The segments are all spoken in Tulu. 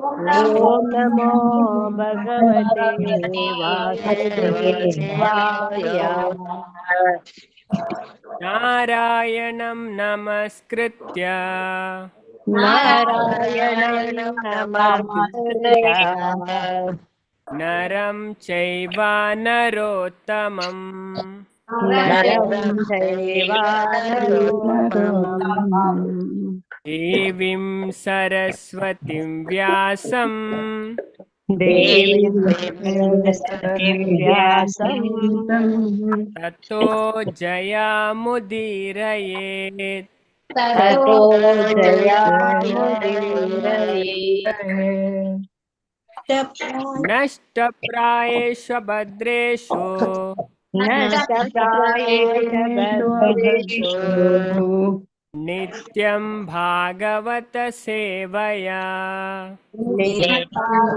ಓಂ ನಮೋ ಭಗವತೆ ವಾಸುದೇವಾಯ. ನಾರಾಯಣಂ ನಮಸ್ಕೃತ್ಯ ನಾರಾಯಣಂ ನಮಸ್ಕೃತ್ಯ ನರಂ ಚೈವ ನರೋತ್ತಮಂ ನರಂ ಚೈವ ನರೋತ್ತಮಂ ದೇವೀಂ ಸರಸ್ವತಿಂ ವ್ಯಾಸಂ ದೇವೀಂ ಸರಸ್ವತೀಂ ವ್ಯಾಸಂ ತತೋ ಜಯಮುದೀರಯೇತ್. ತತೋ ಜಯಮುದೀರಯೇತ್. ನಷ್ಟಪ್ರಾಯೇಷು ಭದ್ರೇಷು ನಷ್ಟಪ್ರಾಯೇಷು ಭದ್ರೇಷು ನಿತ್ಯಂ ಭಾಗವತ ಸೇವಯಾ ನಿತ್ಯಂ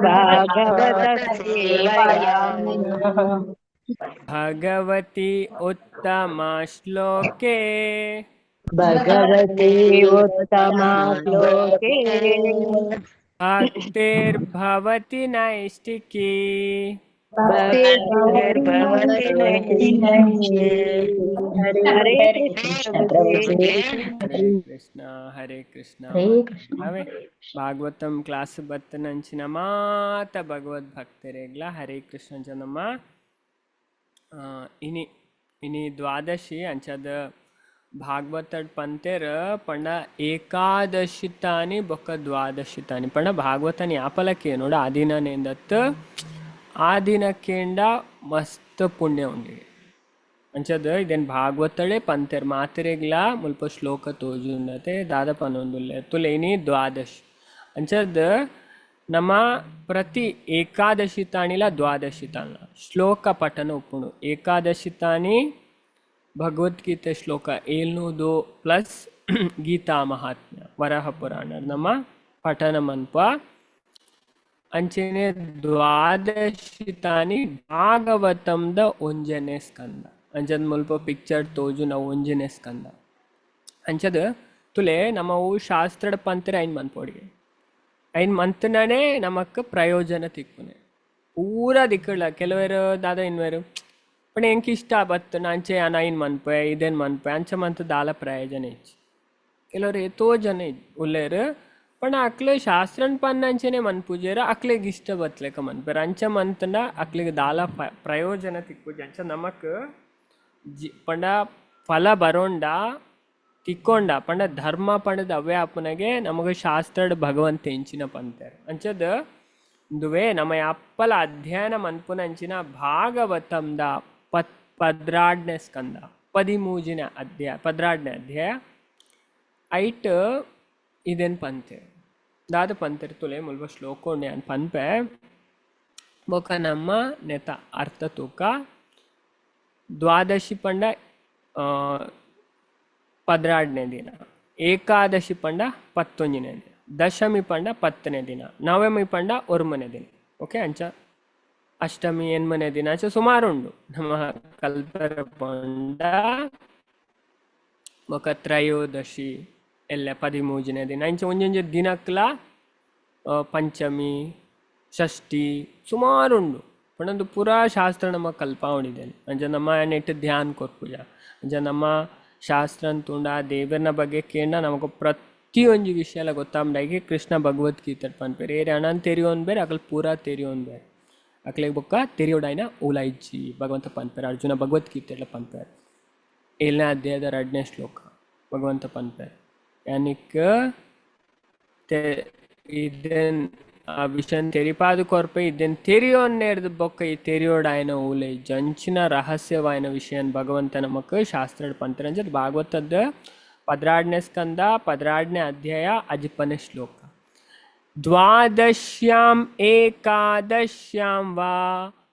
ಭಾಗವತ ಸೇವಯಾ ಭಗವತಿ ಉತ್ತಮ ಶ್ಲೋಕೆ ಭಗವತಿ ಉತ್ತಮ ಶ್ಲೋಕೆ ಭಕ್ತಿರ್ಭವತಿ ನೈಷ್ಟಿಕಿ. ಭಕ್ತಿರ್ಭವತಿ ನೈಷ್ಟಿಕಿ. ಹರೇ ಕೃಷ್ಣ ಪ್ರಭುಜಿ. ಹರೇ ಕೃಷ್ಣ ಹರೇ ಕೃಷ್ಣ. ಹರೇ ಕೃಷ್ಣ. ಅವೇ ಭಾಗವತಂ ಕ್ಲಾಸ್ ಬತ್ತನಂಚಿನ ಮಾತ ಭಗವದ್ ಭಕ್ತರೆಗ್ಲ ಹರೇ ಕೃಷ್ಣ ಜನಮ್ಮ. ಇನಿ ಇನಿ ದ್ವಾದಶಿ ಅಂಚದ ಭಾಗವತಡ್ ಪಂತೆರ್ ಪಂಡ ಏಕಾದಶಿ ತಾನಿ ಬೊಕ್ಕ ದ್ವಾದಶಿ ತಾನಿ ಪಂಡ ಭಾಗವತನ ಯಾಪಲಕ್ಕೆ ನೋಡ ಆ ದಿನನೇಂದತ್ ಆ ದಿನಕ್ಕೇಂಡ ಮಸ್ತ್ ಪುಣ್ಯ ಉಂಡಿಗೆ ಅಂಚದ ಇದೇನು ಭಾಗವತಳೆ ಪಂತೆರ್ ಮಾತೆರೆಗ್ಲ ಮುಲ್ಪ ಶ್ಲೋಕ ತೋಜುಂಡತೆ ದಾದ ಪನೊಂದುಲ್ಲೆ ತುಲೆ ಇನಿ ದ್ವಾದಶಿ ಅಂಚದ ನಮ್ಮ ಪ್ರತಿ ಏಕಾದಶಿ ತಾಣಿಲ ದ್ವಾದಶಿ ತಾಣ ಶ್ಲೋಕ ಪಠನ ಉಪ್ಪುಂಡು. ಏಕಾದಶಿ ತಾನಿ ಭಗವದ್ಗೀತೆ ಶ್ಲೋಕ 700 ಪ್ಲಸ್ ಗೀತಾ ಮಹಾತ್ಮ್ಯ ವರಾಹ ಪುರಾಣ ನಮ್ಮ ಪಠನ ಮನ್ಪ. ಅಂಚೆನೆ ದ್ವಾದಶಿ ತಾನಿ ಭಾಗವತಂದ ಒಂಜನೇ ಸ್ಕಂದ ಅಂಚದ ಮುಲ್ಪ ಪಿಕ್ಚರ್ ತೋಜು ನಾವು ಒಂಜನೇ ಸ್ಕಂದ ಅಂಚದ ತುಲೆ ನಮ್ಮವು ಶಾಸ್ತ್ರದ ಪಂತರ ಐನ್ ಮನ್ಪೋಡಿಗೆ ಐನ್ ಮಂತನೇ ನಮಕ್ ಪ್ರಯೋಜನ ತಿಕ್ಕುನೆ ಪೂರ ದಿಕ್ಕಳ. ಕೆಲವರು ದಾದ ಇನ್ವೇರು ಪಂಡ ಎಂಕ್ ಇಷ್ಟ ಬತ್ತು ಅಂಚೆ ಐನ್ ಮನ್ಪೆ ಇದೇನು ಮನ್ಪೆ ಅಂಚೆ ಮಂತ್ ದಾಲ ಪ್ರಯೋಜನ ಇಚ್ಚಿ. ಕೆಲವರು ಏತೋ ಜನ ಉಲ್ಲೇರು ಪಂಡ ಅಕ್ಲೆ ಶಾಸ್ತ್ರನ್ ಪನ್ನ ಅಂಚೆನೆ ಮನ್ಪೂಜೆರ್ ಅಕ್ಲೆಗ್ ಇಷ್ಟ ಬತ್ಲೆಕ ಮನ್ಪೆರ್ ಅಂಚೆ ಮಂತಂಡ ಅಕ್ಲೆಗ್ ದಾಲ ಪ್ರಯೋಜನ ತಿಕ್ಕುಜಿ. ಅಂಚ ನಮಕ್ ಜಿ ಪಂಡ ಫಲ ಬರೋಂಡ ತಿಕ್ಕೊಂಡ ಪಂಡ ಧರ್ಮ ಪಂಡದ ಅವೇ ಆಪುನಗೆ ನಮಗೆ ಶಾಸ್ತ್ರಡ್ ಭಗವಂತ ಎಂಚಿನ ಪಂತೆರ್ ಅಂಚದ ಇಂದುವೆ ನಮ್ಮ ಅಪ್ಪಲ ಅಧ್ಯಯನ ಮನ್ಪುನ ಅಂಚಿನ ಭಾಗವತಂದ ಪದ್ರಾಡ್ನೇ ಸ್ಕಂದ ಪದಿಮೂಜಿನ ಅಧ್ಯಾಯ ಪದ್ರಾಡ್ನೇ ಅಧ್ಯಾಯ ಐಟ್ ಇದೇನು ಪಂತೆ ದಾದ ಪಂತೆರ್ ತುಲೆ ಮುಲ್ಪ ಶ್ಲೋಕೋಣೆ ಅನ್ ಪನ್ಪೆ ಬೊಕ ನಮ್ಮ ನೆತ ಅರ್ಥ ತೂಕ. ದ್ವಾದಶಿ ಪಂಡ 12ನೇ ದಿನ, ಏಕಾದಶಿ ಪಂಡ 19ನೇ ದಿನ, ದಶಮಿ ಪಂಡ 10ನೇ ದಿನ, ನವಮಿ ಪಂಡ 1ನೇ ದಿನ. ಓಕೆ ಅಂಚ ಅಷ್ಟಮಿ 8ನೇ ದಿನ ಅಂಚ ಸುಮಾರು ಉಂಡು ನಮ್ಮ ಕಲ್ಪರ ಪಂಡ. ಬೊಕ ತ್ರಯೋದಶಿ ಎಲ್ಲ 13ನೇ ದಿನ ಅಂಚ ಒಂಜೊಂಜಿ ದಿನಕ್ಲ ಪಂಚಮಿ ಷಷ್ಠಿ ಸುಮಾರು ಉಂಡು. ಪಂಡೊಂದು ಪೂರಾ ಶಾಸ್ತ್ರ ನಮ್ಮ ಕಲ್ಪಾವಣಿದ್ದೇನೆ ಅಂಚ ನಮ್ಮ ನೆಟ್ ಧ್ಯಾನ ಕೊರ್ಪುಜ ಅಂಚ ನಮ್ಮ ಶಾಸ್ತ್ರ ಅಂತುಂಡ ದೇವರನ ಬಗ್ಗೆ ಕೇಂಡ ನಮಕ್ ಪ್ರತಿಯೊಂಜಿ ವಿಷಯ ಎಲ್ಲ ಗೊತ್ತಾಂಡಾಗಿ ಕೃಷ್ಣ ಭಗವದ್ಗೀತೆ ಪನ್ಪೆರ್ ಏರೆ ಅಣನ್ ತೆರಿಯೋನ್ ಬೇರೆ ಅಕಲ್ ಪೂರಾ ತೆರಿಯೋನ್ ಬೇರೆ ಅಕ್ಲೆಗ್ ಬೊಕ್ಕ ತೆರಿಯೋಡಾಯ್ನ ಓಲ ಇಜ್ಜಿ ಭಗವಂತ ಪನ್ಪೆರ್ ಅರ್ಜುನ ಭಗವದ್ಗೀತೆ ಎಲ್ಲ ಪನ್ಪೆರ್ 7ನೇ ಅಧ್ಯಾಯದ 2ನೇ ಶ್ಲೋಕ ಭಗವಂತ ಪನ್ಪೆರ್ ಯಾನಿಕ್ ಇದನ್ ಆ ವಿಷಯ ತೆರಿಪಾದ ಕೊರ್ಪೆ ಇದನ್ ತೆರಿಯೋನ್ನೇರ್ದು ಬೊಕ್ಕ ಈ ತೆರಿಯೋಡಾಯನ ಓಲೆ ಜಂಚಿನ ರಹಸ್ಯವಾಯನ ವಿಷಯನ್ ಭಗವಂತ ನಮಕ್ ಶಾಸ್ತ್ರ ಪಂತರ ಅಂಚ ಭಾಗವತದ 12ನೇ ಸ್ಕಂದ 12ನೇ ಅಧ್ಯಾಯ ಅಜಿಪನೇ ಶ್ಲೋಕ. ದ್ವಾದಶ್ಯಾಂ ಏಕಾದಶ್ಯಾಂ ವಾ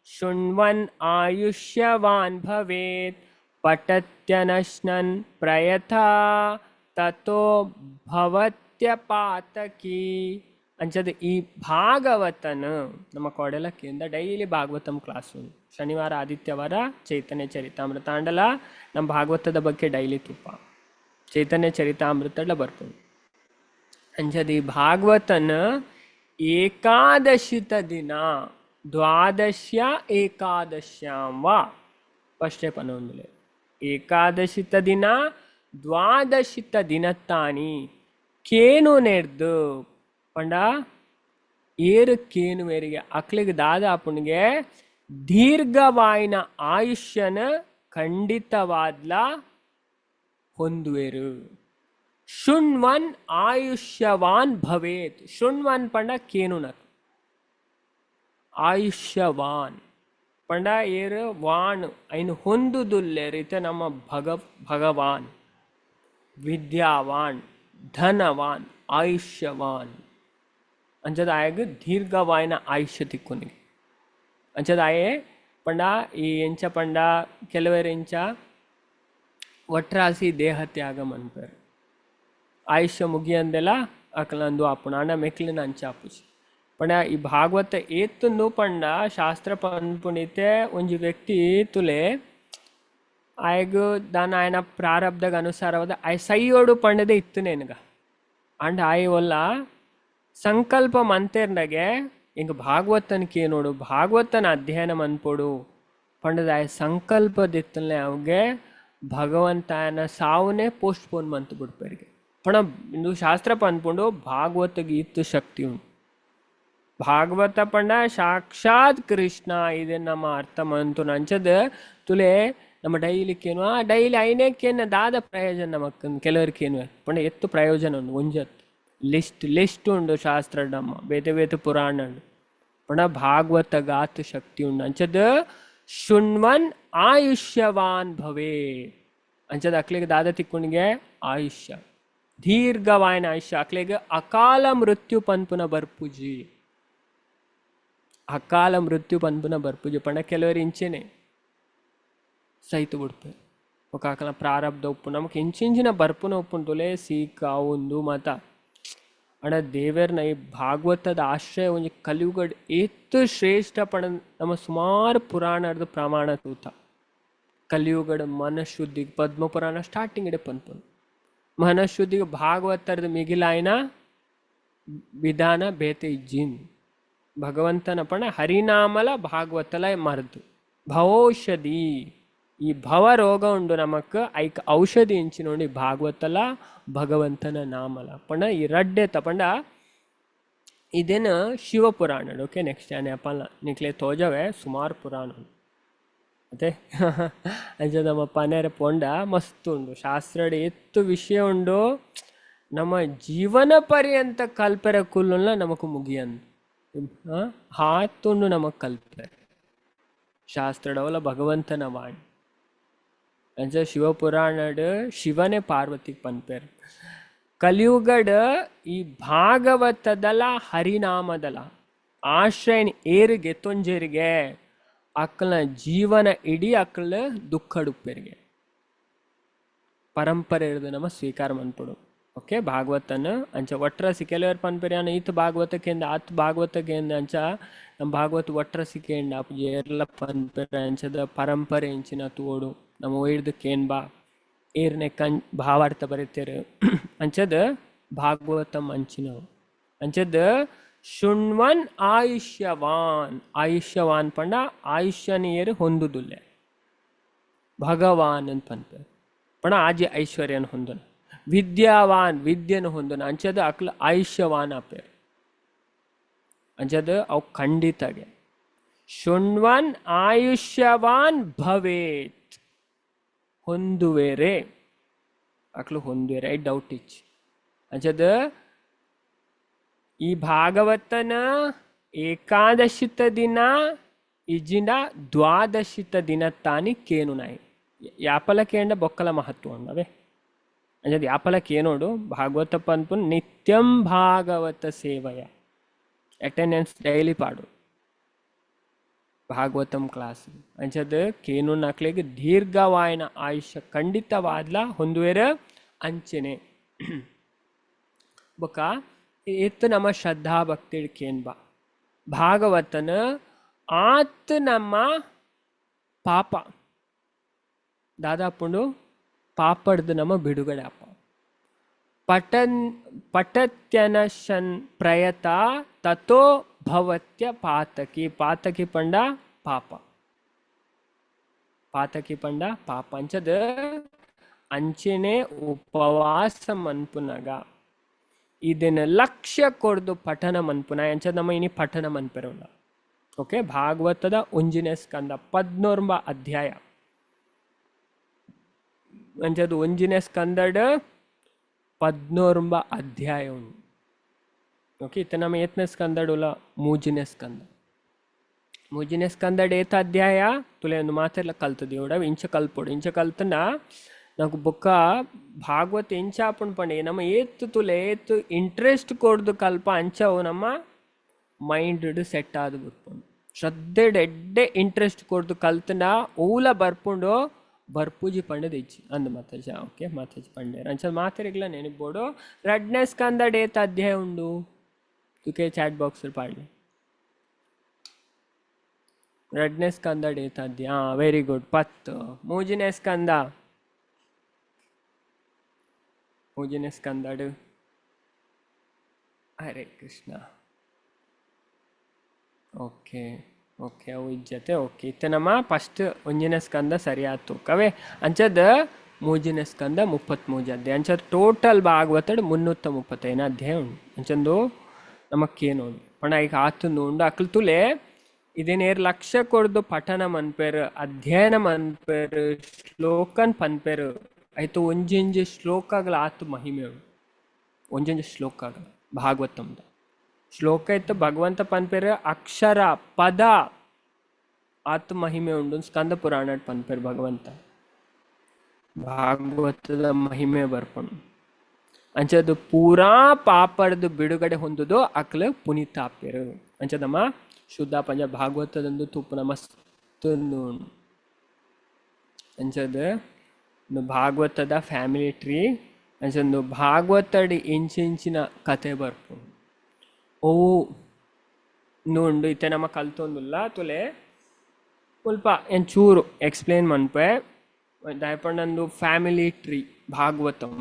ಶೃಣ್ವನ್ ಆಯುಷ್ಯವಾನ್ ಭವೇತ್ ಪಠತ್ಯನಶ್ನನ್ ಪ್ರಯಥಾ ತಥೋ ಭವತ್ಯಪಾತಕಿ. ಅಂಚದ ಈ ಭಾಗವತನ ನಮ್ಮ ಕೊಡಲಕ್ಕಿಂದ ಡೈಲಿ ಭಾಗವತಂ ಕ್ಲಾಸು ಶನಿವಾರ ಆದಿತ್ಯವಾರ ಚೈತನ್ಯ ಚರಿತಾಮೃತ ಅಂಡಲ ನಮ್ಮ ಭಾಗವತದ ಬಗ್ಗೆ ಡೈಲಿ ತುಪ್ಪ ಚೈತನ್ಯ ಚರಿತಾಮೃತಡ್ಲ ಬರ್ಪುಂಡು. ಅಂಚದ ಈ ಭಾಗವತನ ಏಕಾದಶಿತ ದಿನ ದ್ವಾದಶ್ಯ ಏಕಾದಶ್ಯಾಂ ವಾ ಫಸ್ಟೇ ಪನೊಂದುಲೆ ಏಕಾದಶಿತ ದಿನ ದ್ವಾದಶಿತ ದಿನತ್ತಾನಿ ಕೇನು ನೆರ್ದು ಪಂಡ ಏರು ಕೇನುವೆರಿಗೆ ಅಕ್ಲಿಗೆ ದಾದ ಅಪ್ಪನಿಗೆ ದೀರ್ಘವಾಯಿನ ಆಯುಷ್ಯನ ಖಂಡಿತವಾದ್ಲ ಹೊಂದುವೆರು. ಶೃಣ್ವನ್ ಆಯುಷ್ಯವಾನ್ ಭವೇತ್. ಶೃಣ್ವನ್ ಪಂಡ ಕೇನುನಕ್ ಆಯುಷ್ಯವಾನ್ ಪಂಡ ಏರು ವಾನ್ ಐನು ಹೊಂದುದುಲ್ಲೆ ರೀತ ನಮ್ಮ ಭಗವಾನ್ ವಿದ್ಯಾವಾನ್ ಧನವಾನ್ ಆಯುಷ್ಯವಾನ್ ಅಂಚದ ಆಯಗ್ ದೀರ್ಘವಾಯಿನ ಆಯುಷ್ಯ ತಿಕ್ಕುನಿಗೆ. ಅಂಚದ ಆಯೆ ಪಂಡ ಈ ಎಂಚ ಪಂಡ ಕೆಲವರು ಎಂಚ ಒಟ್ರಾಸಿ ದೇಹ ತ್ಯಾಗ ಮನ್ಪೆರ್ ಆಯುಷ್ಯ ಮುಗಿಯಂದೆಲ ಅಕ್ಲಂದು ಆಪುಂಡು ಆಂಡ ಮೆಕ್ಲಿನ ಅಂಚ ಆಪುಜಿ. ಪಂಡ ಈ ಭಾಗವತ ಏತುಂದು ಪಂಡ ಶಾಸ್ತ್ರ ಪನ್ಪುನಿತೆ ಒಂಜಿ ವ್ಯಕ್ತಿ ತುಲೆ ಆಯಗ್ ದಾನ ಆಯನ ಪ್ರಾರಬ್ಧಗ ಅನುಸಾರವಾದ ಆಯ್ ಸೈಯೋಡು ಪಂಡದೆ ಇತ್ತು ನೆನಗ. ಆಂಡ ಆಯ್ ಒಲ್ಲ ಸಂಕಲ್ಪ ಮಂತೇರ್ನಗೆ ಇಂಕ ಭಾಗವತನ ಕೇನೋಡು ಭಾಗವತನ ಅಧ್ಯಯನ ಮನ್ಪೊಡು ಪಂಡದ ಆಯ್ ಸಂಕಲ್ಪ ದಿತ್ತನೆ ಅವುಗೆ ಭಗವಂತನ ಸಾವನೆ ಪೋಸ್ಟ್ ಪೋನ್ ಮಂತ್ ಬಿಡ್ಪೇರಿಗೆ. ಪಣ ಇಂದು ಶಾಸ್ತ್ರ ಪನ್ಪುಂಡು ಭಾಗವತಗೆ ಇತ್ತು ಶಕ್ತಿ ಉಂಡು. ಭಾಗವತ ಪಂಡ ಸಾಕ್ಷಾತ್ ಕೃಷ್ಣ ಇದೆ ನಮ್ಮ ಅರ್ಥ ಮಂತು ಅಂಚದ ತುಲೆ ನಮ್ಮ ಡೈಲಿ ಕೇನು ಆ ಡೈಲಿ ಐನೇ ಕೇನ ದಾದ ಪ್ರಯೋಜನ ನಮಕ್ ಕೆಲವರು ಕೇನು ಪಂಡ ಎತ್ತು ಪ್ರಯೋಜನ ಉಂಡು ಒಂಜತ್ತು ಲಿಸ್ಟ್ ಲಿಸ್ಟ್ ಉಂಡು ಶಾಸ್ತ್ರ ನಮ್ಮ ಬೇತೆ ಬೇತೆ ಪುರಾಣ ಉಂಡು. ಪಂಡ ಭಾಗವತ ಗಾತ್ ಶಕ್ತಿ ಉಂಡು ಅಂಚದ ಶೃಣ್ವನ್ ಆಯುಷ್ಯವಾನ್ ಭವೇ ಅಂಚದ ಅಕ್ಲಿಗೆ ದಾದ ತಿಕ್ಕುಣಿಗೆ ಆಯುಷ್ಯ ದೀರ್ಘವಾಯನ ಆಯುಷ್ಯ ಅಕ್ಲಿಗೆ ಅಕಾಲ ಮೃತ್ಯು ಪನ್ಪುನ ಬರ್ಪುಜಿ. ಅಕಾಲ ಮೃತ್ಯು ಪನ್ಪುನ ಬರ್ಪುಜಿ ಪಂಡ ಕೆಲವರು ಇಂಚೆನೆ ಸೈತು ಬಿಡ್ಪೆ ఒక ಅಕಲ ಪ್ರಾರಬ್ಧ ಉಪ್ಪು ನಮಕ್ ಇಂಚಿಂಚಿನ ಬರ್ಪುನ ಉಪ್ಪುಂಟುಲೆ ಸೀಕ ಉಂದು ಮತ. ಅಣ ದೇವೆರ್ನ ಈ ಭಾಗವತದ ಆಶ್ರಯ ಒಂಜಿ ಕಲಿಯುಗಡ್ ಏತ್ ಶ್ರೇಷ್ಠ ಪಣ ನಮ್ಮ ಸುಮಾರು ಪುರಾಣದ ಪ್ರಮಾಣ ತೂತ. ಕಲಿಯುಗಡ್ ಮನಶುದ್ಧಿ ಪದ್ಮ ಪುರಾಣ ಸ್ಟಾರ್ಟಿಂಗ್ ಇಡೆ ಪನ್ಪುನು ಮನಶುದ್ಧಿಗೆ ಭಾಗವತರದ ಮಿಗಿಲಾಯಿನ ವಿಧಾನ ಬೇತೆ ಇಜ್ಜಿನ್ ಭಗವಂತನ ಪಣ ಹರಿನಾಮಲ ಭಾಗವತಲ ಮರ್ದು ಭವೌಷಧಿ ಈ ಭವ ರೋಗ ಉಂಡು ನಮಕ್ ಐಕ್ ಔಷಧಿ ಇಂಚಿನೋಡಿ ಭಾಗವತಲ ಭಗವಂತನ ನಾಮಲ ಪಂಡ ಈ ರಡ್ಡೆ ಪಂಡ ಇದೇನ ಶಿವಪುರಾಣ. ಓಕೆ ನೆಕ್ಸ್ಟ್ ಅಪ್ಪಲ್ಲ ನಿಕ್ಲೆ ತೋಜವೆ ಸುಮಾರು ಪುರಾಣ ಅದೇ ಅಂಚ ನಮ್ಮ ಪನೇರ ಪೊಂಡ ಮಸ್ತ್ ಉಂಡು ಶಾಸ್ತ್ರಡ್ ಎತ್ತು ವಿಷಯ ಉಂಡು ನಮ್ಮ ಜೀವನ ಪರ್ಯಂತ ಕಲ್ಪೆರ ಕುಲ್ಲುಲ್ಲ ನಮಕ್ ಮುಗಿಯಂದು ಹಾತುಂಡು ನಮಕ್ ಕಲ್ಪೆರೆ ಶಾಸ್ತ್ರಡವಲ ಭಗವಂತನ ವಾಣಿ. ಅಂಚ ಶಿವಪುರಾಣಡ್ ಶಿವನೇ ಪಾರ್ವತಿಗೆ ಪನ್ಪೇರ್ ಕಲಿಯುಗಡ್ ಈ ಭಾಗವತದಲ ಹರಿನಾಮದಲ ಆಶ್ರಯನ್ ಏರಿಗೆ ತೊಂಜೆರಿಗೆ ಅಕ್ಕಲ ಜೀವನ ಇಡೀ ಅಕ್ಕಲ ದುಃಖಡುಪ್ಪೆರಿಗೆ ಪರಂಪರೆ ಇರ್ದು ನಮ್ಮ ಸ್ವೀಕಾರ ಮನ್ಪುಡು. ಓಕೆ ಭಾಗವತನ ಅಂಚ ಒಟ್ರಸಿ ಕೆಲವರು ಪನ್ಪೆರ್ ಯಾನ್ ಈತ್ ಭಾಗವತಕ್ಕೆಂದ ಆತ್ ಭಾಗವತಕ್ಕೆಂದ ಅಂಚ ನಮ್ಮ ಭಾಗವತ ಒಟ್ರಸಿ ಕೇಂಡ ಏರ್ಲ ಪನ್ಪೆರ್ ಅಂಚದ ಪರಂಪರೆ ಇಂಚಿನ ತೋಡು ನಮ್ಮ ಒಯ್ದು ಕೇನ್ ಬಾ ಏರ್ನೆ ಕಂ ಭಾವಾರ್ಥ ಬರೀತೇರು ಅಂಚದ ಭಾಗವತಂ ಅಂಚಿನವು. ಅಂಚದ ಶೃಣ್ವನ್ ಆಯುಷ್ಯವಾನ್ ಆಯುಷ್ಯವಾನ್ ಪಂಡ ಆಯುಷ್ಯನ ಏರು ಹೊಂದುದುಲ್ಲೆ ಭಗವಾನ್ ಅಂತ ಪನ್ಪೆರ್ ಪಂಡ ಆಜಿ ಐಶ್ವರ್ಯನ ಹೊಂದನ ವಿದ್ಯಾವಾನ್ ವಿದ್ಯೆನ ಹೊಂದನ ಅಂಚದ ಅಕ್ಲ ಆಯುಷ್ಯವಾನ್ ಆಪೇರ್ ಅಂಚದ ಅವು ಖಂಡಿತಗೆ ಶೃಣ್ವನ್ ಆಯುಷ್ಯವಾನ್ ಭವೇತ್ ಹೊಂದುವೆರೆ ಅಕ್ಲು ಹೊಂದುವೆರೆ I doubt ಇಚ್. ಅಂಚದ ಈ ಭಾಗವತನ ಏಕಾದಶಿತ ದಿನ ಇಜ್ಜಿಂಡ ದ್ವಾದಶಿತ ದಿನ ತಾನಿ ಕೇನು ನಾಯಿ ಯಾಪಲ ಕೇಂಡ ಬೊಕ್ಕಲ ಮಹತ್ವ ಉಂಡವೆ ಅಂಚದ ಯಾಪಲ ಕೇನೋಡು ಭಾಗವತ ಪನ್ಪುನ್ ನಿತ್ಯಂ ಭಾಗವತ ಸೇವಯ ಅಟೆಂಡೆನ್ಸ್ ಡೈಲಿ ಪಾಡು ಭಾಗವತಂ ಕ್ಲಾಸ್ ಅಂಚದ ಕೇನು ನಕ್ಲೆಗ್ ದೀರ್ಘವಾಯನ ಆಯುಷ್ಯ ಖಂಡಿತವಾದ್ಲ ಹೊಂದುವೆರ ಅಂಚನೆ. ಬೊಕ ಏತ್ ನಮ್ಮ ಶ್ರದ್ಧಾ ಭಕ್ತಿ ಕೇನ್ ಬಾ ಭಾಗವತನ ಆತ್ ನಮ್ಮ ಪಾಪ ದಾದಾಪುಂಡು ಪಾಪಡ್ದು ನಮ್ಮ ಬಿಡುಗಡೆ ಅಪ್ಪ. ಪಠನ್ ಪಠತ್ಯನಶನ್ ಪ್ರಯತ ತಥೋ ಭವತ್ಯ ಪಾತಕಿ. ಪಾತಕಿ ಪಂಡ ಪಾಪ, ಪಾತಕಿ ಪಂಡ ಪಾಪ. ಅಂಚದ ಅಂಚೆನೆ ಉಪವಾಸ ಮನ್ಪುನಗ ಇದನ್ನ ಲಕ್ಷ್ಯ ಕೊರ್ದು ಪಠನ ಮನ್ಪುನ. ಅಂಚದ ನಮ್ಮ ಇನಿ ಪಠನ ಮನ್ಪೆರೋಲ್ಲ. ಓಕೆ, ಭಾಗವತದ ಒಂಜಿನೇ ಸ್ಕಂದ 11 ಅಧ್ಯಾಯ. ಅಂಚದ ಒಂಜಿನೇ ಸ್ಕಂದಡ್ 11 ಅಧ್ಯಾಯ ಉಂಡು. ಓಕೆ, ಇತ್ತ ನಮ್ಮ ಏತ್ನೇ ಸ್ಕಂದಡುಲ ಮೂಜಿನೇ ಸ್ಕಂದ. ಮೂಜಿನೇ ಸ್ಕಂದಡ್ ಏತ ಅಧ್ಯಾಯ ತುಲೆ ಒಂದು ಮಾತೆಲ್ಲ ಕಲ್ತದೆ ಇವಡ ಇಂಚ ಕಲ್ಪೊಡು. ಇಂಚ ಕಲ್ತನ నాకు ಬೊಕ್ಕ ಭಾಗವತ ಎಂಚ ಆಪುಂಡು ಪಂಡೆ ನಮ್ಮ ಏತ್ ತುಲೆ ಏತ್ ಇಂಟ್ರೆಸ್ಟ್ ಕೊರ್ದು ಕಲ್ಪ ಅಂಚವು ನಮ್ಮ ಮೈಂಡ್ ಸೆಟ್ ಆದ್ ಬರ್ಪುಂಡು. ಶ್ರದ್ಧೆಡ್ ಎಡ್ಡೆ ಇಂಟ್ರೆಸ್ಟ್ ಕೊರ್ದು ಕಲ್ತನ ಓಲ ಬರ್ಪುಂಡು ಬರ್ಪೂಜಿ ಪಂಡದ ಇಜ್ಜಿ ಅಂದ್ ಮಾತಾಜ. ಓಕೆ, ಮಾತಾಜಿ ಪಂಡೇರ್ ಅಂಚ ಮಾತೆರೆಗ್ಲ ನೆನಪೋಡು. ರಡ್ನೇ ಸ್ಕಂದಡ್ ಏತ್ ಅಧ್ಯಾಯ ಉಂಡು ತುಕೆ ಚಾಟ್ ಬಾಕ್ಸ್ ಪಾಡ್ಲೆ. ರಡ್ನೇ ಸ್ಕಂದಡ್ ಏತ್ ಅಧ್ಯಾಯ? Very good, 10. ಮೂಜಿನೇ ಸ್ಕಂದ, ಮೂಜಿನೇ ಸ್ಕಂದಡ್. ಹರೇ ಕೃಷ್ಣ. ಓಕೆ ಓಕೆ, ಅವು ಇಜ್ಜತೆ. ಓಕೆ, ಇತ್ತೆ ನಮ್ಮ ಫಸ್ಟ್ ಒಂಜಿನ ಸ್ಕಂದ ಸರಿಯಾತು ಕವೆ. ಅಂಚದ ಮೂಜಿನ ಸ್ಕಂದ 33 ಅಧ್ಯಾಯ. ಅಂಚದ ಟೋಟಲ್ ಭಾಗವತಡ್ 335 ಅಧ್ಯಾಯ ಉಂಡು. ಅಂಚಂದು ನಮಕ್ಕೇನು ಪಂಡ ಈಗ ಆತಂದು ಉಂಡು. ಅಕ್ಲು ತುಲೆ ಇದೇನೇರ್ ಲಕ್ಷ್ಯ ಕೊರ್ದು ಪಠನ ಮನ್ಪೆರ್, ಅಧ್ಯಯನ ಮನ್ಪೆರ್, ಶ್ಲೋಕನ್ ಪನ್ಪೆರ್. ಆಯ್ತು, ಒಂಜೊಂಜಿ ಶ್ಲೋಕಗಳ ಆತು ಮಹಿಮೆ ಉಂಡು. ಒಂಜೊಂಜಿ ಶ್ಲೋಕಗಳ ಭಾಗವತಂದ ಶ್ಲೋಕ ಇತ್ತು ಭಗವಂತ ಪನ್ಪೆರ್ ಅಕ್ಷರ ಪದ ಆತು ಮಹಿಮೆ ಉಂಡು. ಸ್ಕಂದ ಪುರಾಣ ಪನ್ಪೆರ್ ಭಗವಂತ ಭಾಗವತದ ಮಹಿಮೆ ಬರ್ಪುಂಡು. ಅಂಚದು ಪೂರಾ ಪಾಪರ್ದು ಬಿಡುಗಡೆ ಹೊಂದುದು ಅಕ್ಲ ಪುನೀತ ಆಪೆರು. ಅಂಚದಮ್ಮ ಶುದ್ಧ ಪಂಜ ಭಾಗವತದಂದು ತುಪ್ಪುನ ಮಸ್ತ್ ಉಂಡು. ಅಂಚದ ಭಾಗವತದ ಫ್ಯಾಮಿಲಿ ಟ್ರೀ. ಅಂಚಂದು ಭಾಗವತಡಿ ಇಂಚಿಂಚಿನ ಕತೆ ಬರ್ಪುಂಡು. ಅವು ಉಂಡು ಇತ್ತೆ ನಮ್ಮ ಕಲ್ತೊಂದುಲ್ಲ ತುಲೆ ಮುಲ್ಪ ಚೂರು ಎಕ್ಸ್ಪ್ಲೇನ್ ಮನ್ಪೆ. ದಾಯಪಂಡಂದು ಫ್ಯಾಮಿಲಿ ಟ್ರೀ ಭಾಗವತಂ.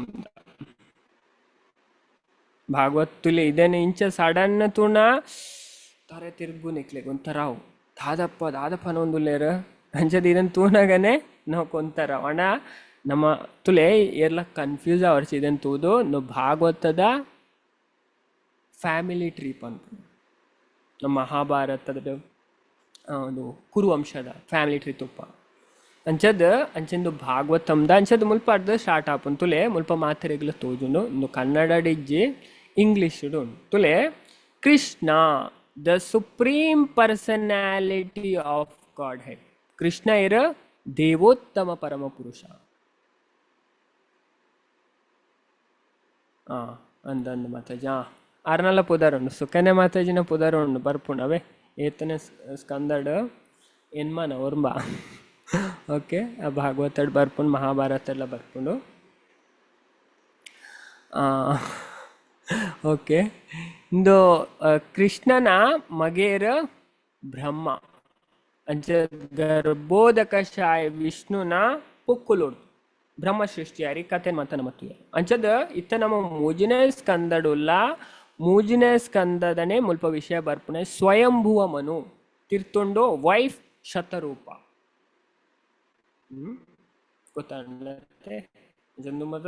ಭಾಗವತ್ ತುಲೆ ಇದೇನೆ ಇಂಚ ಸಡನ್ ತೂಣ ತರೆ ತಿರ್ಗು ನಿಕ್ಲೆಗ್ ಒಂಥರ ಅವು ದಾದಪ್ಪ ದಾದಪ್ಪ ಒಂದುಲ್ಲೇರು. ಅಂಚದ ಇದನ್ನ ತೂನಾಗನೆ ನಾವು ಕೊಂತಾರ ಅಣ್ಣ ನಮ್ಮ ತುಲೆ ಏರ್ಲ ಕನ್ಫ್ಯೂಸ್ ಅವರ್ಸ್ ಇದನ್ನ ತೂದು. ನಾವು ಭಾಗವತದ ಫ್ಯಾಮಿಲಿ ಟ್ರೀ ಪನ್ಪು ನಮ್ಮ ಮಹಾಭಾರತದ ಒಂದು ಕುರುವಂಶದ ಫ್ಯಾಮಿಲಿ ಟ್ರೀ ತುಪ್ಪ. ಅಂಚದ ಅಂಚಂದು ಭಾಗವತಂದ ಅಂಚದ ಮುಲ್ಪ ಅರ್ಧ ಸ್ಟಾರ್ಟ್ ಆಪುಂಡು. ತುಲೆ ಮುಲ್ಪ ಮಾತೆರೆಗ್ಲ ತೋಜುಂಡು. ಇಂದು ಕನ್ನಡ ಇಜ್ಜಿ, ಇಂಗ್ಲೀಷ್ ಉಂಡು. ತುಲೆ Krishna the supreme personality of Godhead. Krishna ಇರ ದೇವೋತ್ತಮ ಪರಮ ಪುರುಷ. ಅಂದಂದು ಮಾತಾಜಿ. ಆರ್ನಲ್ಲ ಪುದರ್ ಉಂಡು, ಸುಕನ್ಯ ಮಾತಾಜಿನ ಪುದರ್ ಉಂಡು ಬರ್ಪುಂಡು. ಅವೇ ಏತನೇ ಸ್ಕಂದಡ್ ಎನ್ಮನ ಒರ್ಂಬ. ಓಕೆ, ಆ ಭಾಗವತಡ್ ಬರ್ಪುಂಡು, ಮಹಾಭಾರತ ಎಲ್ಲ ಬರ್ಪುಂಡು. ಓಕೆ, ಇಂದು ಕೃಷ್ಣನ ಮಗೇರ ಬ್ರಹ್ಮ. ಅಂಚ ಗರ್ಭೋದಕ ಶಾಯ ವಿಷ್ಣುನ ಪೊಕ್ಕುಲೋಡು ಬ್ರಹ್ಮ ಸೃಷ್ಟಿಯಾರಿ ಕತೆ ಮಾತ ನಮ್ಮ ಅಂಚದ ಇತ್ತ ನಮ್ಮ ಮೂಜಿನೇ ಸ್ಕಂದಡುಲ್ಲ. ಮೂಜಿನೇ ಸ್ಕಂದದನೆ ಮುಲ್ಪ ವಿಷಯ ಬರ್ಪುನೆ ಸ್ವಯಂಭುವ ಮನು ತಿರ್ತುಂಡು ವೈಫ್ ಶತರೂಪ. ಗೊತ್ತಾಗತ್ತೆ ಜಂದು ಮತ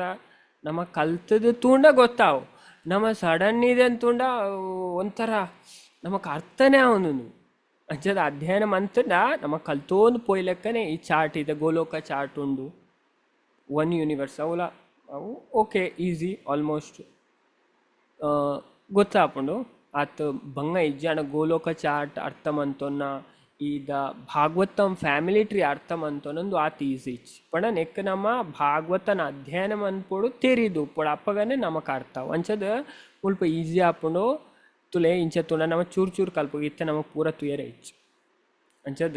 ನಮ್ಮ ಕಲ್ತದ ತೂಂಡ ಗೊತ್ತಾವು. ನಮ್ಮ ಸಡನ್ ಇದೆ ಅಂತೂಂಡ ಒಂಥರ ನಮಕ್ ಅರ್ಥನೇ ಅವನು. ಅಂಚದ ಅಧ್ಯಯನ ಮಂತಂಡ ನಮ್ಮ ಕಲ್ತೋಂದು ಪೋಯ್ಲೆಕ್ಕನೆ ಈ ಚಾರ್ಟ್ ಇದೆ, ಗೋಲೋಕ ಚಾರ್ಟ್ ಉಂಡು, ಒನ್ ಯೂನಿವರ್ಸ್ ಅವಲ ಅವು ಓಕೆ ಈಸಿ ಆಲ್ಮೋಸ್ಟ್ ಗೊತ್ತಾಪುಂಡು. ಆತ ಬಂಗ ಇಜ್ಜಿ ಅಣ್ಣ ಗೋಲೋಕ ಚಾರ್ಟ್ ಅರ್ಥ ಮಂತೊನ್ನ ಈದ ಭಾಗವತಂ ಫ್ಯಾಮಿಲಿ ಟ್ರೀ ಅರ್ಥ ಮಂತೊನೊಂದು ಆತ ಈಸಿ ಇಚ್ಚಿ. ಪಂಡ ನೆಕ್ ನಮ್ಮ ಭಾಗವತನ ಅಧ್ಯಯನ ಮನ್ಪೊಡು ತೆರಿದು ಪೊಡ ಅಪ್ಪಗನೆ ನಮಕ್ ಅರ್ಥ ಅಂಚದ ಮುಲ್ಪ ಈಸಿ ಆಪುಂಡು. ತುಲೆ ಇಂಚ ತುಲ ನಮ್ಮ ಚೂರು ಚೂರು ಕಲ್ಪ ಇತ್ತ ನಮಕ್ ಪೂರ ತುಯರೆ ಇಚ್ಚು. ಅಂಚದ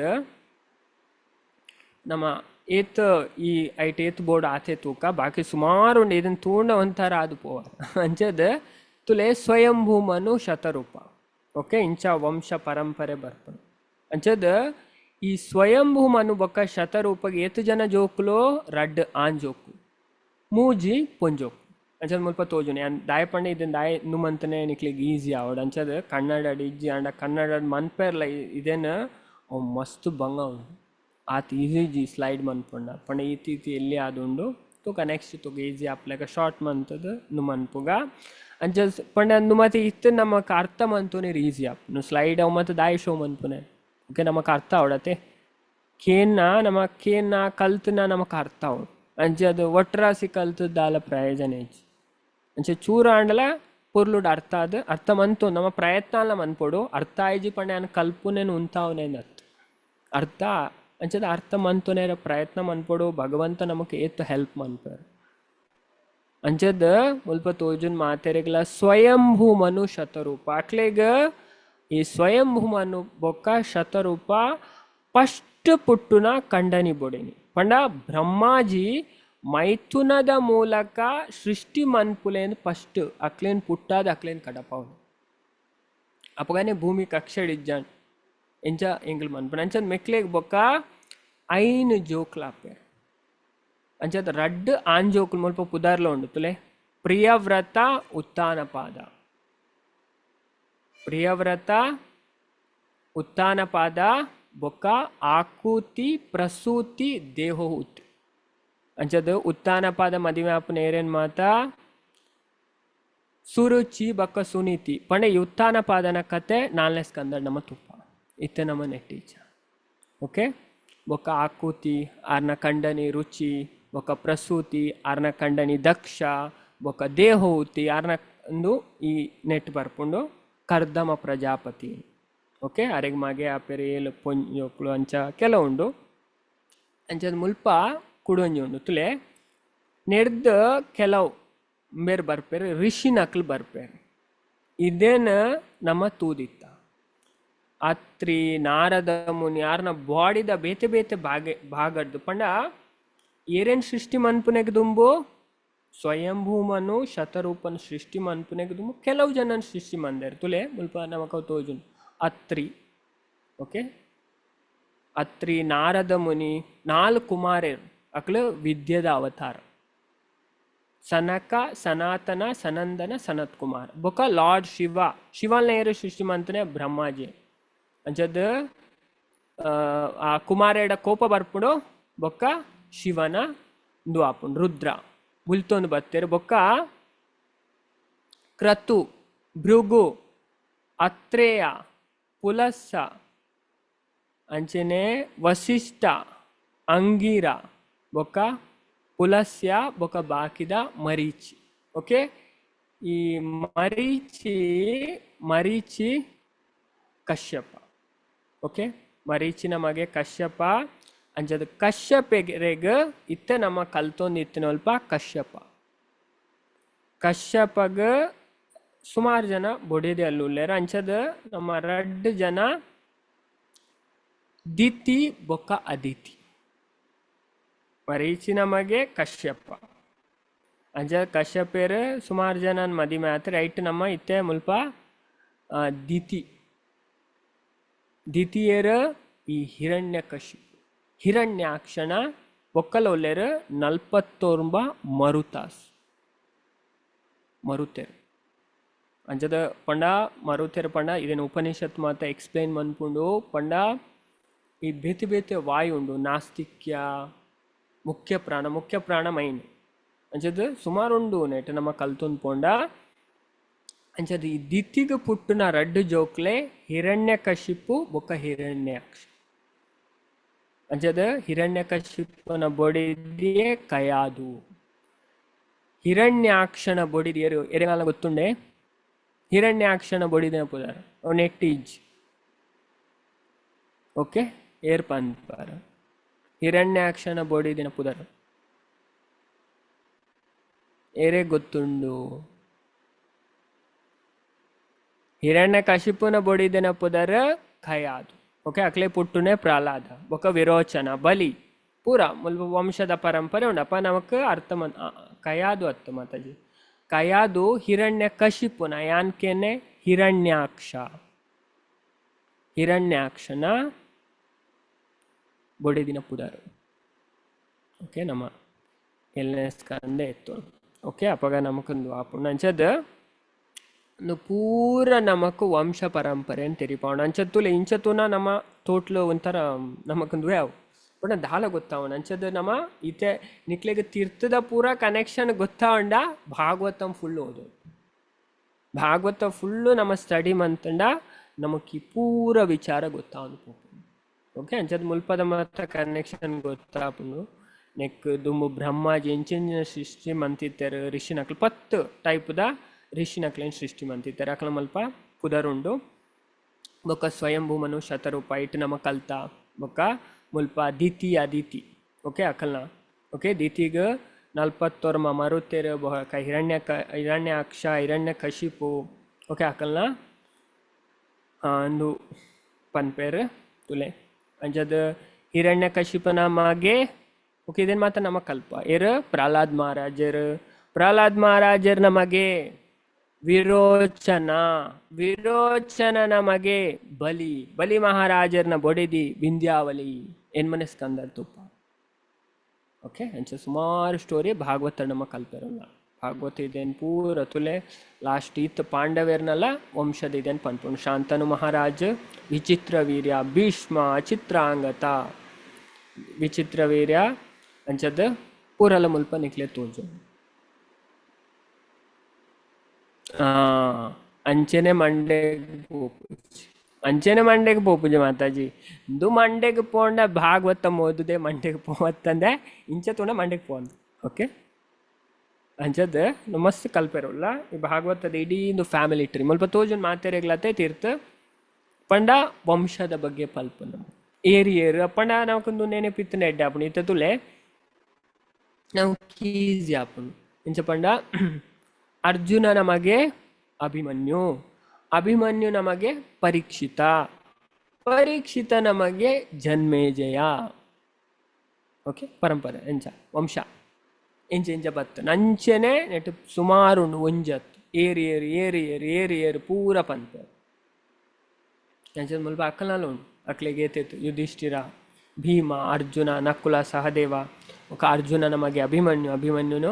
ನಮ್ಮ ಏತ್ ಈ ಐಟ್ ಏತ್ ಬೋರ್ಡ್ ಆತೆ ತೂಕ ಬಾಕಿ ಸುಮಾರು ಉಂಡು. ಇದನ್ನ ತೂಂಡ ಒಂಥರ ಅದು ಪೋವ. ಅಂಚದ ತುಲೆ ಸ್ವಯಂಭೂಮನು ಶತರೂಪ. ಓಕೆ, ಇಂಚ ವಂಶ ಪರಂಪರೆ ಬರ್ಪುಂಡು. ಅಂಚದ ಈ ಸ್ವಯಂಭೂಮನು ಬೊಕ್ಕ ಶತರೂಪಗೆ ಏತ್ ಜನ ಜೋಕುಲು? ರಡ್ಡ್ ಆನ್ ಜೋಕು, ಮೂಜಿ ಪೊಂಜೋಕು. ಅಂಚದ ಮುಲ್ಪ ತೋಜುನೆ ಯಾನ್ ದಾಯೆ ಪಂಡ ಇದನ್ ದಾಯೆ ಇಂದು ಮಂತನೆ ನಿಕ್ಲೆಗ್ ಈಸಿ ಆವಡ್. ಅಂಚದ ಕನ್ನಡಡ್ ಇಜ್ಜಿ ಆಂಡ ಕನ್ನಡಡ್ ಮನ್ಪೆರ್ಲ ಇದೇನ್ ಅವು ಮಸ್ತ್ ಬಂಗ ಉಂಡು. ಆತ್ ಈಸಿ ಇಜ್ಜಿ ಸ್ಲೈಡ್ ಮನ್ಪುಂಡ ಪಂಡ ಈತ್ ಈತ್ ಎಲ್ಲಿ ಆದುಂಡು ತೂಕ ನೆಕ್ಸ್ಟ್ ತೂಕ ಈಸಿ ಆಪುಲೆಕ ಶಾರ್ಟ್ ಮಂತುದು ಇಂದು ಮನ್ಪುಗ. ಅಂಚ ಪಂಡ ಇಂದು ಮಾತ ಇತ್ತ್ ನಮಕ್ ಅರ್ಥ ಮನ್ತುನೇರ್ ಈಸಿ ಆಪುಂಡು. ಸ್ಲೈಡ್ ಅವು ಮಾತ ದಾಯೆ ಶೋ ಮನ್ಪುನೆ ಓಕೆ ನಮಕ್ ಅರ್ಥ ಆವಡತೆ ಕೇನ್ನ ನಮ ಕೇನ್ನ ಕಲ್ತ್ನ ನಮಕ್ ಅರ್ಥ ಆವೊಡು. ಅಂಚ ಅದು ಒಟ್ರಾಸಿ ಕಲ್ತ್ ದಾಲ ಪ್ರಯೋಜನ ಇಜ್ಜಿ. ಅಂಚ ಚೂರು ಆಂಡಲ ಪೊರ್ಲುಡು ಅರ್ಥ ಆದ್ ಅರ್ಥ ಮಂತು ನಮ್ಮ ಪ್ರಯತ್ನ ಮನ್ಪೊಡು. ಅರ್ಥ ಆಯ್ಜಿ ಪಂಡ ಯಾನ್ ಕಲ್ಪುನೇನ್ ಉಂತಾವುನೇನ್ ಅತ್ತ್ ಅರ್ಥ ಅಂಚದ ಅರ್ಥ ಮನ್ತುನೇರ ಪ್ರಯತ್ನ ಮನ್ಪೊಡು. ಭಗವಂತ ನಮಕ್ ಏತ್ ಹೆಲ್ಪ್ ಮನ್ಪೆರ್. ಅಂಚದ ಮುಲ್ಪ ತೋಜುನ್ ಮಾತೆರೆಗ್ಲ ಸ್ವಯಂಭೂ ಮನು ಶತರೂಪ ಅಕ್ಲೆಗ್ ಈ ಸ್ವಯಂಭೂ ಮನು ಬೊಕ್ಕ ಶತರೂಪ ಫಸ್ಟ್ ಪುಟ್ಟುನ ಕಂಡನಿ ಬೊಡೆನಿ ಪಂಡ ಬ್ರಹ್ಮಾಜಿ ಮೈಥುನದ ಮೂಲಕ ಸೃಷ್ಟಿ ಮನ್ಪುಲೇನ್ ಫಸ್ಟ್ ಅಕ್ಲೇನ್ ಪುಟ್ಟಾದ ಅಕ್ಲೇನ್ ಕಡಪಾವನು ಅಪಗನೆ ಭೂಮಿ ಕಕ್ಷೆಡ್ ಇಜ್ಜಾಂಡ್ ಎಂಚ ಎಂಕ್ಲ್ ಮನ್ಪುನ ಅಂಚದ ಮೆಕ್ಲೆಗ್ ಬೊಕ್ಕ ಐನ್ ಜೋಕ್ಲಾಪೆರ್. ಅಂಚದ ರಡ್ಡ್ ಆಣ್ ಜೋಕುಲು ಮುಲ್ಪ ಪುದರ್ಲ ಉಂಡು ತುಲೆ ಪ್ರಿಯವ್ರತ ಉತ್ತಾನಪಾದ. ಪ್ರಿಯವ್ರತ ಉತ್ತಾನಪಾದ ಬೊಕ್ಕ ಆಕೂತಿ ಪ್ರಸೂತಿ ದೇಹೋಹುತಿ. ಅಂಚದ ಉತ್ತಾನಪಾದ ಮದಿಮೆ ಆಪುನ ಏರೇನ್ ಮಾತ ಸುರುಚಿ ಬೊಕ್ಕ ಸುನೀತಿ ಪಂಡ ಈ ಉತ್ತಾನಪಾದನ ಕತೆ ನಾಲ್ನೇ ಸ್ಕಂದ ನಮ್ಮ ತುಪ್ಪ ಇತ್ತೆ ನಮ್ಮ ನೆಟ್ಟೀಚ ಓಕೆ. ಬೊಕ್ಕ ಆಕೂತಿ ಆರ್ನ ಕಂಡನಿ ರುಚಿ ಬೊಕ್ಕ ಪ್ರಸೂತಿ ಆರ್ನ ಕಂಡನಿ ದಕ್ಷ ಬೊಕ್ಕ ದೇಹೋಹುತಿ ಆರ್ನ ಒಂದು ಈ ನೆಟ್ ಬರ್ಪುಂಡು ಕರ್ದಮ ಪ್ರಜಾಪತಿ ಓಕೆ. ಅರೆಗ್ ಮಗೆ ಆಪೆರ್ ಏಳು ಪೊಂಜೋಕ್ಲು ಅಂಚ ಕೆಲವು ಉಂಡು. ಅಂಚದ ಮುಲ್ಪ ಕುಡೊಂಜಿ ಉಂಡು ತುಲೆ ನೆಡ್ದ್ ಕೆಲವು ಬೇರ್ ಬರ್ಪೆರ್ ಋಷಿನಕ್ಲು ಬರ್ಪೆರ್. ಇದೇನ ನಮ್ಮ ತೂದಿತ್ತ ಅತ್ರಿ ನಾರದ ಮುನಿ ಆರ್ನ ಬಾಡಿದ ಬೇತೆ ಬೇತೆ ಭಾಗ ಭಾಗಡ್ದು ಪಂಡ ಏರೇನ್ ಸೃಷ್ಟಿ ಮನ್ಪುನೆಗ್ ದುಂಬು ಸ್ವಯಂಭೂಮನು ಶತರೂಪನ್ ಸೃಷ್ಟಿ ಮನ್ಪುನೆಗ್ ದುಂಬು ಕೆಲವು ಜನನ್ ಸೃಷ್ಟಿ ಮಂದೆರ್ ತುಲೆ ಮುಲ್ಪ ನಮಕ್ ಅವು ತೋಜುಂಡು ಅತ್ರಿ ಓಕೆ. ಅತ್ರಿ ನಾರದ ಮುನಿ ನಾಲ್ ಕುಮಾರೆರ್ ಅಕ್ಲು ವಿದ್ಯೆದ ಅವತಾರ ಸನಕ ಸನಾತನ ಸನಂದನ ಸನತ್ ಕುಮಾರ್ ಬೊಕ ಲಾರ್ಡ್ ಶಿವ ಶಿವನ ಏರು ಸೃಷ್ಟಿ ಮಂತನೆ ಬ್ರಹ್ಮಾಜಿ ಅಂಚದ ಆ ಕುಮಾರೇಡ ಕೋಪ ಬರ್ಪುಂಡು ಬೊಕ್ಕ ಶಿವನ ಇಂದು ಆಪುಂಡು ರುದ್ರ ಬುಲ್ತೊಂದು ಬತ್ತೆರ್ ಬೊಕ್ಕ ಕ್ರತು ಭೃಗು ಅತ್ರೇಯ ಪುಲಸ್ಸ ಅಂಚನೆ ವಸಿಷ್ಠ ಅಂಗೀರ ಬೊಕ್ಕ ಪುಲಸ್ಯ ಬೊಕ್ಕ ಬಾಕಿದ ಮರೀಚಿ ಓಕೆ. ಈ ಮರೀಚಿ ಮರೀಚಿ ಕಶ್ಯಪ ಓಕೆ. ಮರೀಚಿನ ಮಗೆ ಕಶ್ಯಪ ಅಂಚದ ಕಶ್ಯಪೆರೆಗ್ ಇತ್ತೆ ನಮ್ಮ ಕಲ್ತೊಂದು ಇತ್ತಿನಲ್ಪ ಕಶ್ಯಪ ಕಶ್ಯಪಗ್ ಸುಮಾರು ಜನ ಬೊಡೆದಿ ಅಲ್ಲುಲ್ಲೆರ್. ಅಂಚದ ನಮ್ಮ ರಡ್ಡ್ ಜನ ದಿತಿ ಬೊಕ್ಕ ಅದಿತಿ. ಮರೀಚಿನ ಮಗೆ ಕಶ್ಯಪ ಅಂಚ ಕಶ್ಯಪೆರ್ ಸುಮಾರು ಜನ ಮದಿಮೆ ಆತ್ ರೈಟ್ ನಮ್ಮ ಇತ್ತೆ ಮುಲ್ಪ ದಿತಿ ದಿತಿಯರ್ ಈ ಹಿರಣ್ಯಕಶಿಪು ಹಿರಣ್ಯಾಕ್ಷಣ ಬೊಕ್ಕಲ ಉಲ್ಲೆರ್ ನಲ್ಪತ್ತೊಂಬ ಮರುತಾಸ್ ಮರುತೆರ್. ಅಂಚದ ಪಂಡ ಮರುತೆರ್ ಪಂಡ ಇದನ್ನ ಉಪನಿಷತ್ ಮಾತ ಎಕ್ಸ್ಪ್ಲೈನ್ ಮನ್ಪುಂಡು ಪಂಡ ಈ ಬೇತೆ ಬೇತೆ ವಾಯು ಉಂಡು ನಾಸ್ತಿಕ್ಯ ಮುಖ್ಯ ಪ್ರಾಣ ಮುಖ್ಯ ಪ್ರಾಣ ಮೈನ್ ಅಂಚದ ಸುಮಾರು ಉಂಡು ನೆಟ್ ನಮ್ಮ ಕಲ್ತೊಂದು ಪೋಂಡ. ಅಂಚದ ಈ ದಿತಿಗ್ ಪುಟ್ಟುನ ರಡ್ಡ್ ಜೋಕ್ಲೆ ಹಿರಣ್ಯಕಶಿಪು ಬೊಕ್ಕ ಹಿರಣ್ಯಾಕ್ಷ. ಅಂಚದ ಹಿರಣ್ಯಕಶಿಪುನ ಬೊಡಿದಿಯೇ ಕಯಾದು ಹಿರಣ್ಯಾಕ್ಷನ ಬೊಡಿದಿಯರು ಎರೆಗಾಲ ಗೊತ್ತುಂಡೆ ಹಿರಣ್ಯಾಕ್ಷನ ಬೊಡಿದಿನ ಪುದರ್ ಅವು ನೆಟ್ಟಿಜ್ ಓಕೆ ಏರ್ ಪನ್ಪರ್ ಹಿರಣ್ಯಾಕ್ಷನ ಬೊಡಿದಿನ ಪುದರ್ ಏರೇ ಗೊತ್ತುಂಡು ಹಿರಣ್ಯಕಶಿಪುನ ಬೊಡಿದಿನ ಪುದರ್ ಕಯಾದು ಓಕೆ. ಅಕ್ಲೆ ಪುಟ್ಟುನೆ ಪ್ರಹ್ಲಾದ ಬೊಕ್ಕ ವಿರೋಚನ ಬಲಿ ಪೂರ ಮುಲ್ಪ ವಂಶದ ಪರಂಪರೆ ಉಂಡಪ್ಪ ನಮಕ್ ಅರ್ಥ ಮನ್ ಕಯಾದು ಅತ್ತು ಮಾತಾಜಿ ಕಯಾದು ಹಿರಣ್ಯ ಕಶಿಪುನ ಯಾನ್ಕೆನೆ ಹಿರಣ್ಯಾಕ್ಷ ಹಿರಣ್ಯಾಕ್ಷನ ಬೊಡೆದಿನ ಪುದರ್ ಓಕೆ. ನಮ್ಮ ಏಳನೇ ಸ್ಕಂದ ಇತ್ತು. ಓಕೆ ಅಪಗ ನಮಕೊಂದು ಆಪುಂಡು ಅಂಚದ ಉಂದು ಪೂರ ನಮಕ್ ವಂಶ ಪರಂಪರೆ ಅಂತ ತೆರಿಪಾವಣ ಅಂಚ ತೂಲೆ ಇಂಚ ತೂನ ನಮ್ಮ ತೋಟ್ಲು ಒಂಥರ ನಮಕೊಂದುವೆ ಅವು ಪಂಡ ದಾಲ ಗೊತ್ತಾವಣ ಅಂಚದ ನಮ್ಮ ಇತ್ತೆ ನಿಕ್ಲೆಗ್ ತೀರ್ಥದ ಪೂರ ಕನೆಕ್ಷನ್ ಗೊತ್ತಾವಂಡ ಭಾಗವತಂ ಫುಲ್ ಓದು ಭಾಗವತ ಫುಲ್ಲು ನಮ್ಮ ಸ್ಟಡಿ ಮಂತಂಡ ನಮಕ್ ಈ ಪೂರ ವಿಚಾರ ಗೊತ್ತಾವನು ಪೋಪುಂಡು ಓಕೆ ಅಂಚದ ಮುಲ್ಪದ ಮಾತ್ರ ಕನೆಕ್ಷನ್ ಗೊತ್ತಾಪುಂಡು ನೆಕ್ ದುಂಬು ಬ್ರಹ್ಮಾಜಿ ಎಂಚೆಂಚಿನ ಸೃಷ್ಟಿ ಮಂತಿತ್ತೆರ್ ಋಷಿನಕ್ಲು ಪತ್ತು ಟೈಪ್ದ ಋಷಿನಕ್ಲೆನ್ ಸೃಷ್ಟಿ ಮಂತಿತ್ತೆರ್ ಅಕ್ಲ ಮಲ್ಪ ಪುದರುಂಡು ಬೊಕ್ಕ ಸ್ವಯಂಭೂಮನು ಶತರೂಪ ಇಟ್ಟು ನಮ ಕಲ್ತ ಬೊಕ್ಕ ಮುಲ್ಪ ದಿತಿ ಅದಿತಿ ಓಕೆ ಅಕಲ್ನ ಓಕೆ ದಿತಿಗ್ ನಲ್ಪತ್ತೊರ್ಮ ಮರುತೆರ್ ಬೊಕ್ಕ ಹಿರಣ್ಯಾಕ್ಷ ಹಿರಣ್ಯ ಕಶಿಪು ಓಕೆ ಅಕಲ್ನ ಅಂದು ಪನ್ಪೇರ್ ತುಲೆ ಅಂಚದ ಹಿರಣ್ಯ ಕಶಿಪನ ಮಗೆ ಓಕೆ ಇದನ್ ಮಾತ್ರ ನಮ ಕಲ್ಪ ಏರ್ ಪ್ರಹ್ಲಾದ್ ಮಹಾರಾಜರ್ ಪ್ರಹ್ಲಾದ್ ಮಹಾರಾಜರ್ ನಮಗೆ ವಿರೋಚನ ವಿರೋಚನ ನಮಗೆ ಬಲಿ ಬಲಿ ಮಹಾರಾಜರ್ನ ಬೊಡೆದಿ ವಿಂಧ್ಯಾವಲಿ ಎನ್ಮನೆ ಸ್ಕಂದರ್ ತುಪ್ಪ ಓಕೆ ಅಂಚ ಸುಮಾರು ಸ್ಟೋರಿ ಭಾಗವತ ನಮ್ಮ ಕಲ್ಪೆರಲ್ಲ ಭಾಗವತ ಇದೇನು ಪೂರ ತುಲೆ ಲಾಸ್ಟ್ ಇತ್ತು ಪಾಂಡವೇರ್ನಲ್ಲ ವಂಶದ ಇದೇನು ಪನ್ಪುಂಡು ಶಾಂತನು ಮಹಾರಾಜ್ ವಿಚಿತ್ರ ವೀರ್ಯ ಭೀಷ್ಮ ಚಿತ್ರಾಂಗತ ವಿಚಿತ್ರ ವೀರ್ಯ ಅಂಚದ ಪೂರಲ ಮುಲ್ಪ ನಿಕ್ಲೆ ತೋಜು ಅಂಚೆನೆ ಮಂಡೆಗ್ ಪೋಪುಜಿ ಅಂಚೆನೆ ಮಂಡೆಗ್ ಪೋಪುಜಿ ಮಾತಾಜಿ ಇಂದು ಮಂಡೆಗ್ ಪೋಂಡ ಭಾಗವತ ಓದುದೆ ಮಂಡೆಗ್ ಪೋವತ್ತಂದೆ ಇಂಚ ತೂಂಡ ಮಂಡೆಗ್ ಪೋಂದು ಓಕೆ ಅಂಚದ ಮಸ್ತ್ ಕಲ್ಪೆರುಲ್ಲ ಈ ಭಾಗವತದ ಇಡೀ ಒಂದು ಫ್ಯಾಮಿಲಿ ಟ್ರೀ ಮುಲ್ಪ ತೋಜುನ್ ಮಾತೆರೆಗ್ಲತೆ ತೀರ್ಥ ಪಂಡ ವಂಶದ ಬಗ್ಗೆ ಪಲ್ಪ ನಮ್ಮ ಏರಿ ಏರು ಪಂಡ ನಮಕೊಂದು ನೆನಪಿತ್ತು ಎಡ್ಡೆ ಆಪುಂಡು ಇತ್ತ ತುಲೆ ನಾವು ಈಸಿ ಆಪುಂಡು ಇಂಚ ಪಂಡ ಅರ್ಜುನ ನಮಗೆ ಅಭಿಮನ್ಯು ಅಭಿಮನ್ಯು ನಮಗೆ ಪರೀಕ್ಷಿತ ಪರೀಕ್ಷಿತ ನಮಗೆ ಜನ್ಮೇಜಯ ಓಕೆ ಪರಂಪರೆ ಎಂಚ ವಂಶ ಎಂಚ ಎಂಚ ಬತ್ತು ನಂಚೆನೆ ನೆಟ್ ಸುಮಾರು ಉಂಡು ಒಂಜತ್ತು ಏರಿ ಏರಿ ಏರಿ ಏರಿ ಏರಿ ಏರು ಪೂರ ಪನ್ಪೆರ್ ಅಂಚದ ಮುಲ್ಪ ಅಕ್ಕಲ್ನಾಲ ಉಂಡು ಅಕ್ಲೆಗ್ ಏತೇತು ಯುಧಿಷ್ಠಿರ ಭೀಮ ಅರ್ಜುನ ನಕುಲ ಸಹದೇವ ಬೊಕ್ಕ ಅರ್ಜುನ ನಮಗೆ ಅಭಿಮನ್ಯು ಅಭಿಮನ್ಯುನು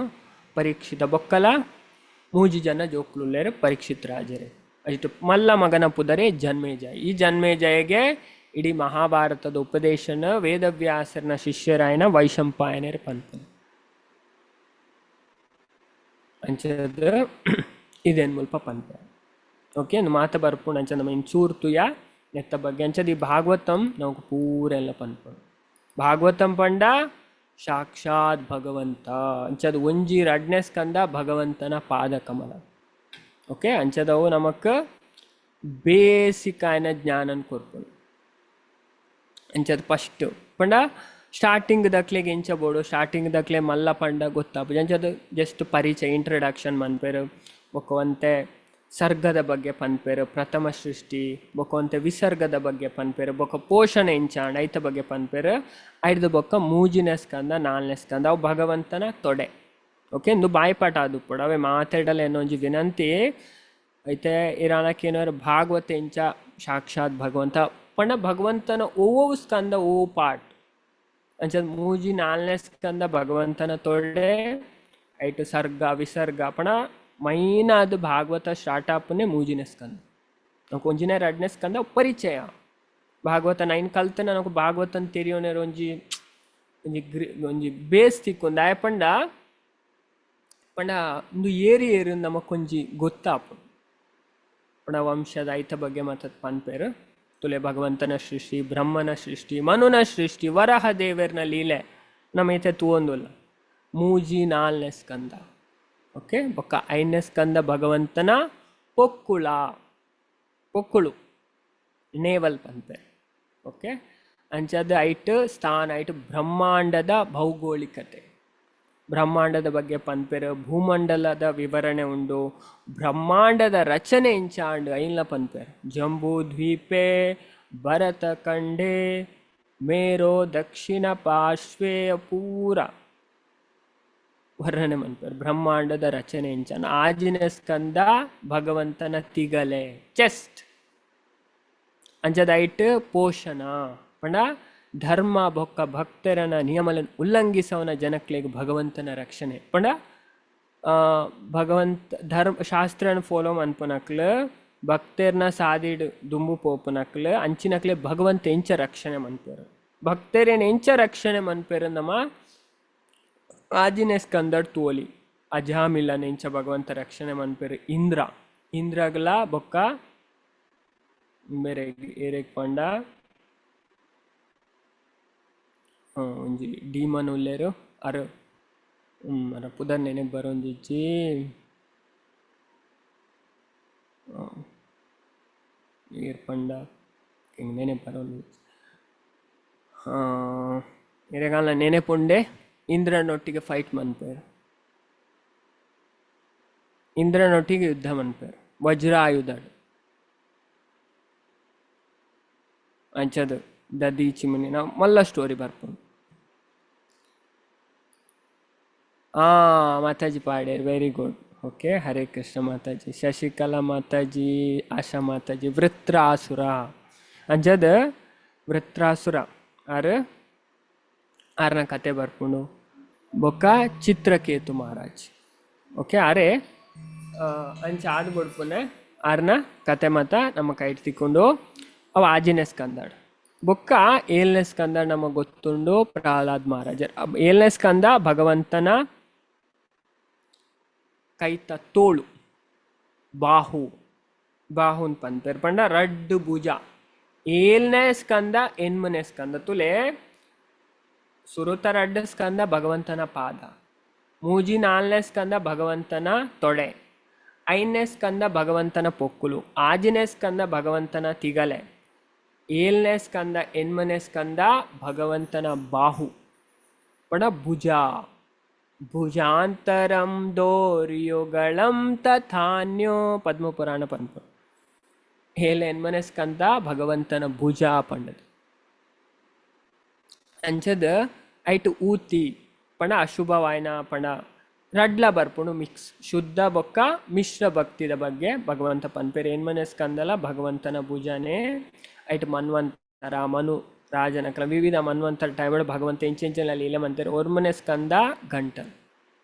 ಪರೀಕ್ಷಿತ ಬೊಕ್ಕಲ ಮೂಜಿ ಜನ ಜೋಕುಲುಲ್ಲೆರ್ ಪರೀಕ್ಷಿತ್ ರಾಜರೇ ಅಯಿಟ್ ಮಲ್ಲ ಮಗನ ಪುದರೆ ಜನ್ಮೇಜಯ ಈ ಜನ್ಮೇಜಯಗೆ ಇಡೀ ಮಹಾಭಾರತದ ಉಪದೇಶನ ವೇದವ್ಯಾಸರನ ಶಿಷ್ಯರಾಯನ ವೈಶಂಪಾಯನರ್ ಪನ್ಪುನು ಅಂಚದ ಇದೇನ್ ಮುಲ್ಪ ಪನ್ಪೆ ಓಕೆ ಮಾತ ಬರ್ಪುಂಡು ಅಂಚ ನಮ್ಮ ಇಂಚೂರು ತುಯ ನೆತ್ತ ಬಗ್ಗೆ ಅಂಚದ ಈ ಭಾಗವತಂ ನಮಕ್ ಪೂರ ಎಲ್ಲ ಪನ್ಪುಂಡು ಭಾಗವತಂ ಪಂಡ ಸಾಕ್ಷಾತ್ ಭಗವಂತ ಅಂಚದ ಒಂಜಿ ರಡ್ನೆ ಸ್ಕಂದ ಭಗವಂತನ ಪಾದಕಮಲ ಓಕೆ ಅಂಚದವು ನಮಕ್ ಬೇಸಿಕ್ ಆಯ್ನ ಜ್ಞಾನನ್ ಕೊರ್ಪುಂಡು ಅಂಚದ ಫಸ್ಟ್ ಪಂಡ ಸ್ಟಾರ್ಟಿಂಗ್ ದಕ್ಲೆಗ್ ಎಂಚ ಬೋಡು ಸ್ಟಾರ್ಟಿಂಗ್ ದಕ್ಲೆ ಮಲ್ಲ ಪಂಡ ಗೊತ್ತಾಪುಜಿ ಅಂಚದ ಜಸ್ಟ್ ಪರಿಚಯ ಇಂಟ್ರಡಕ್ಷನ್ ಮನ್ಪೆರ್ ಬೊಕ್ಕ ಒಂತೆ ಸರ್ಗದ ಬಗ್ಗೆ ಪನ್ಪೆರ್ ಪ್ರಥಮ ಸೃಷ್ಟಿ ಬೊಕ್ಕ ಒಂತೆ ವಿಸರ್ಗದ ಬಗ್ಗೆ ಪನ್ಪೆರ್ ಬೊಕ್ಕ ಪೋಷಣೆ ಎಂಚಾಂಡ್ ಐತ ಬಗ್ಗೆ ಪನ್ಪೆರ್ ಐಡ್ದ್ ಬೊಕ್ಕ ಮೂಜಿನ ಸ್ಕಂದ ನಾಲ್ನೇ ಸ್ಕಂದ ಅವು ಭಗವಂತನ ತೊಡೆ ಓಕೆ ಇಂದು ಬಾಯ್ಪಾಠ ಆದುಪ್ಪೊಡು ಅವೇ ಮಾತೆರ್ಡಲ ಎನ್ನ ಒಂಜಿ ವಿನಂತಿ ಐತೆ ಇರಾನಕೇನರ್ ಭಾಗವತ ಎಂಚ ಸಾಕ್ಷಾತ್ ಭಗವಂತ ಪಂಡ ಭಗವಂತನ ಓವು ಸ್ಕಂದ ಓ ಪಾಠ ಅಂಚ ಮೂಜಿ ನಾಲ್ನೇ ಸ್ಕಂದ ಭಗವಂತನ ತೊಡೆ ಐಟ್ ಸರ್ಗ ವಿಸರ್ಗ ಪಂಡ ಮೈನ್ ಆದ್ ಭಾಗವತ ಸ್ಟಾರ್ಟ್ ಆಪುನೆ ಮೂಜಿನ ಸ್ಕಂದ ನಮಕ್ ಒಂಜಿನೇ ರಡ್ನೇ ಸ್ಕಂದ ಪರಿಚಯ ಭಾಗವತ ನೈನ್ ಕಲ್ತನ ನಮಕ್ ಭಾಗವತನ್ ತೆರಿಯೋನೆರ್ ಒಂಜಿ ಒಂಜಿ ಗ್ರಿ ಒಂಜಿ ಬೇಸ್ ತಿಕ್ಕೊಂದು ದಾಯೆ ಪಂಡ ಪಂಡ ಉಂದು ಏರಿ ಏರು ನಮಕೊಂಜಿ ಗೊತ್ತಾಪುಂಡು ಪಂಡ ವಂಶದ ಐತ ಬಗ್ಗೆ ಮಾತತ್ ಪನ್ಪೆರ್ ತುಲೆ ಭಗವಂತನ ಸೃಷ್ಟಿ ಬ್ರಹ್ಮನ ಸೃಷ್ಟಿ ಮನುನ ಸೃಷ್ಟಿ ವರಹ ದೇವೆರ್ನ ಲೀಲೆ ನಮ್ಮ ಐತೆ ತೂವೊಂದುಲ್ಲ ಮೂಜಿ ನಾಲ್ನೇ ಸ್ಕಂದ ಓಕೆ ಬೊಕ್ಕ ಐದನೇ ಸ್ಕಂದ ಭಗವಂತನ ಪೊಕ್ಕುಳ ಪೊಕ್ಕುಳು ನೇವಲ್ ಪನ್ಪೆರ್ ಓಕೆ ಅಂಚದ ಐಟ್ ಸ್ಥಾನ ಐಟ್ ಬ್ರಹ್ಮಾಂಡದ ಭೌಗೋಳಿಕತೆ ಬ್ರಹ್ಮಾಂಡದ ಬಗ್ಗೆ ಪನ್ಪೆರ್ ಭೂಮಂಡಲದ ವಿವರಣೆ ಉಂಡು ಬ್ರಹ್ಮಾಂಡದ ರಚನೆ ಇಂಚಾಂಡ್ ಐನ್ಲ ಪನ್ಪೆರ್ ಜಂಬೂ ದ್ವೀಪೆ ಭರತಖಂಡೇ ಮೇರೋ ದಕ್ಷಿಣ ಪಾರ್ಶ್ವೇ ಪೂರ ವರ್ಣನೆ ಮನ್ಪೆರ್ ಬ್ರಹ್ಮಾಂಡದ ರಚನೆ ಇಂಚಾನ ಆಜಿನ ಸ್ಕಂದ ಭಗವಂತನ ತಿಗಲೆ ಚೆಸ್ಟ್ ಅಂಚದ ಐಟ್ ಪೋಷಣ ಪಂಡ ಧರ್ಮ ಬೊಕ್ಕ ಭಕ್ತರನ ನಿಯಮಲನ್ ಉಲ್ಲಂಘಿಸವನ ಜನಕ್ಲೆಗ್ ಭಗವಂತನ ರಕ್ಷಣೆ ಪಂಡ ಭಗವಂತ ಧರ್ಮ ಶಾಸ್ತ್ರನ ಫಾಲೋ ಮನ್ಪುನಕ್ಲು, ಭಕ್ತೆರ್ನ ಸಾದಿಡ್ ದುಂಬು ಪೋಪುನಕ್ಲು, ಅಂಚಿನಕ್ಲೆ ಭಗವಂತ ಎಂಚ ರಕ್ಷಣೆ ಮನ್ಪೆರ್, ಭಕ್ತರೇನ್ ಎಂಚ ರಕ್ಷಣೆ ಮನ್ಪೆರ್ ನಮ ಆಜಿನೆ ಸ್ಕಂದಡ್ ತೋಲಿ. ಅಜಾಮಿಲ್ಲನ ಎಂಚ ಭಗವಂತ ರಕ್ಷಣೆ ಮನ್ಪೆರ್, ಇಂದ್ರ ಇಂದ್ರಗ್ಲ ಬೊಕ್ಕ ಬೇರೆ ಏರೆಗ್ ಪಂಡ ಒಂಜಿ ಡೀಮನ್ ಉಲ್ಲೇರು ಅರು ಅರ ಪುದರ್ ನೆನೆಗ್ ಬರೊಂದಿಜ್ಜಿ. ಏರ್ ಪಂಡ ನೆನೆ ಬರೊಂದಿಜ್ಜಿ. ಎರೆಗಾಲ ನೆನೆಪುಂಡೆ ಇಂದ್ರನೊಟ್ಟಿಗೆ ಫೈಟ್ ಮನ್ಪೆರ್, ಇಂದ್ರನೊಟ್ಟಿಗೆ ಯುದ್ಧ ಮನ್ಪೆರ್ ವಜ್ರಾಯುಧ ಅಂಚದ ದದೀಚಿ ಮುನಿ ನಾವು ಮಲ್ಲ ಸ್ಟೋರಿ ಬರ್ಪುಂಡು. Mataji ಪಾಡೇರ್, very good. Okay, Hare Krishna Mataji, Shashikala Mataji, Asha Mataji. Vritrasura ಅಂಚದ Vritrasura ಆರ್ ಆರ್ನ ಕತೆ ಬರ್ಪುಂಡು. ಬೊಕ್ಕ ಚಿತ್ರಕೇತು ಮಹಾರಾಜ್. ಓಕೆ, ಆರೇ ಅಂಚ ಆದ್ ಬುಡ್ಪುನೆ ಆರ್ನ ಕತೆ ಮಾತ ನಮ್ಮ ಕೈಟ್ ತಿಕ್ಕೊಂಡು. ಅವು ಆಜಿನೇ ಸ್ಕಂದಾಡ್. ಬೊಕ್ಕ ಏಳನೇ ಸ್ಕಂದ ನಮಗೆ ಗೊತ್ತುಂಡು ಪ್ರಹ್ಲಾದ್ ಮಹಾರಾಜರ್. ಏಳನೇ ಸ್ಕಂದ ಭಗವಂತನ ಕೈತ ತೋಳು ಬಾಹು, ಬಾಹುನ್ ಪನ್ಪೆರ್ ಪಂಡ ರಡ್ಡು ಭುಜ. ಏಳನೇ ಸ್ಕಂದ ಎನ್ಮನೇ ಸ್ಕಂದ ತುಲೆ ಸುರುತ ರಡ್ಡು ಸ್ಕಂದ ಭಗವಂತನ ಪಾದ, ಮೂಜಿ ನಾಲ್ನೇ ಸ್ಕಂದ ಭಗವಂತನ ತೊಡೆ, ಐದನೇ ಸ್ಕಂದ ಭಗವಂತನ ಪೊಕ್ಕುಲು, ಆಜನೇ ಸ್ಕಂದ ಭಗವಂತನ ತಿಗಲೆ, ಏಳನೇ ಸ್ಕಂದ ಎನ್ಮನೇ ಸ್ಕಂದ ಭಗವಂತನ ಬಾಹು ಪಣ ಭುಜ. ಭುಜಾಂತರಂ ದೋರ್ಯುಗಳಂ ತಥಾನ್ಯೋ ಪದ್ಮಪುರಾಣ ಪನ್ಪ. ಏಳು ಎನ್ಮನೇ ಸ್ಕಂದ ಭಗವಂತನ ಭುಜ ಪಂಡದು. ಅಂಚದ ಐಟ್ ಊತಿ ಪಂಡ ಅಶುಭವಾಯನ ಪಂಡ ರಡ್ಲ ಬರ್ಪುಂಡು ಮಿಕ್ಸ್ ಶುದ್ಧ ಬೊಕ್ಕ ಮಿಶ್ರ ಭಕ್ತಿದ ಬಗ್ಗೆ ಭಗವಂತ ಪನ್ಪೆರ್. ಏನ್ಮನೆ ಸ್ಕಂದಲ ಭಗವಂತನ ಭುಜನೇ. ಐಟ್ ಮನ್ವಂತರ ಮನು ರಾಜನಕಲ ವಿವಿಧ ಮನ್ವಂತರ ಟೈಮ್ ಭಗವಂತ ಎಂಚೆಂಚೆಲ್ಲ ಲೀಲೆ ಮಂತೆರ್. ಒರ್ಮನೆ ಸ್ಕಂದ ಗಂಟಲ್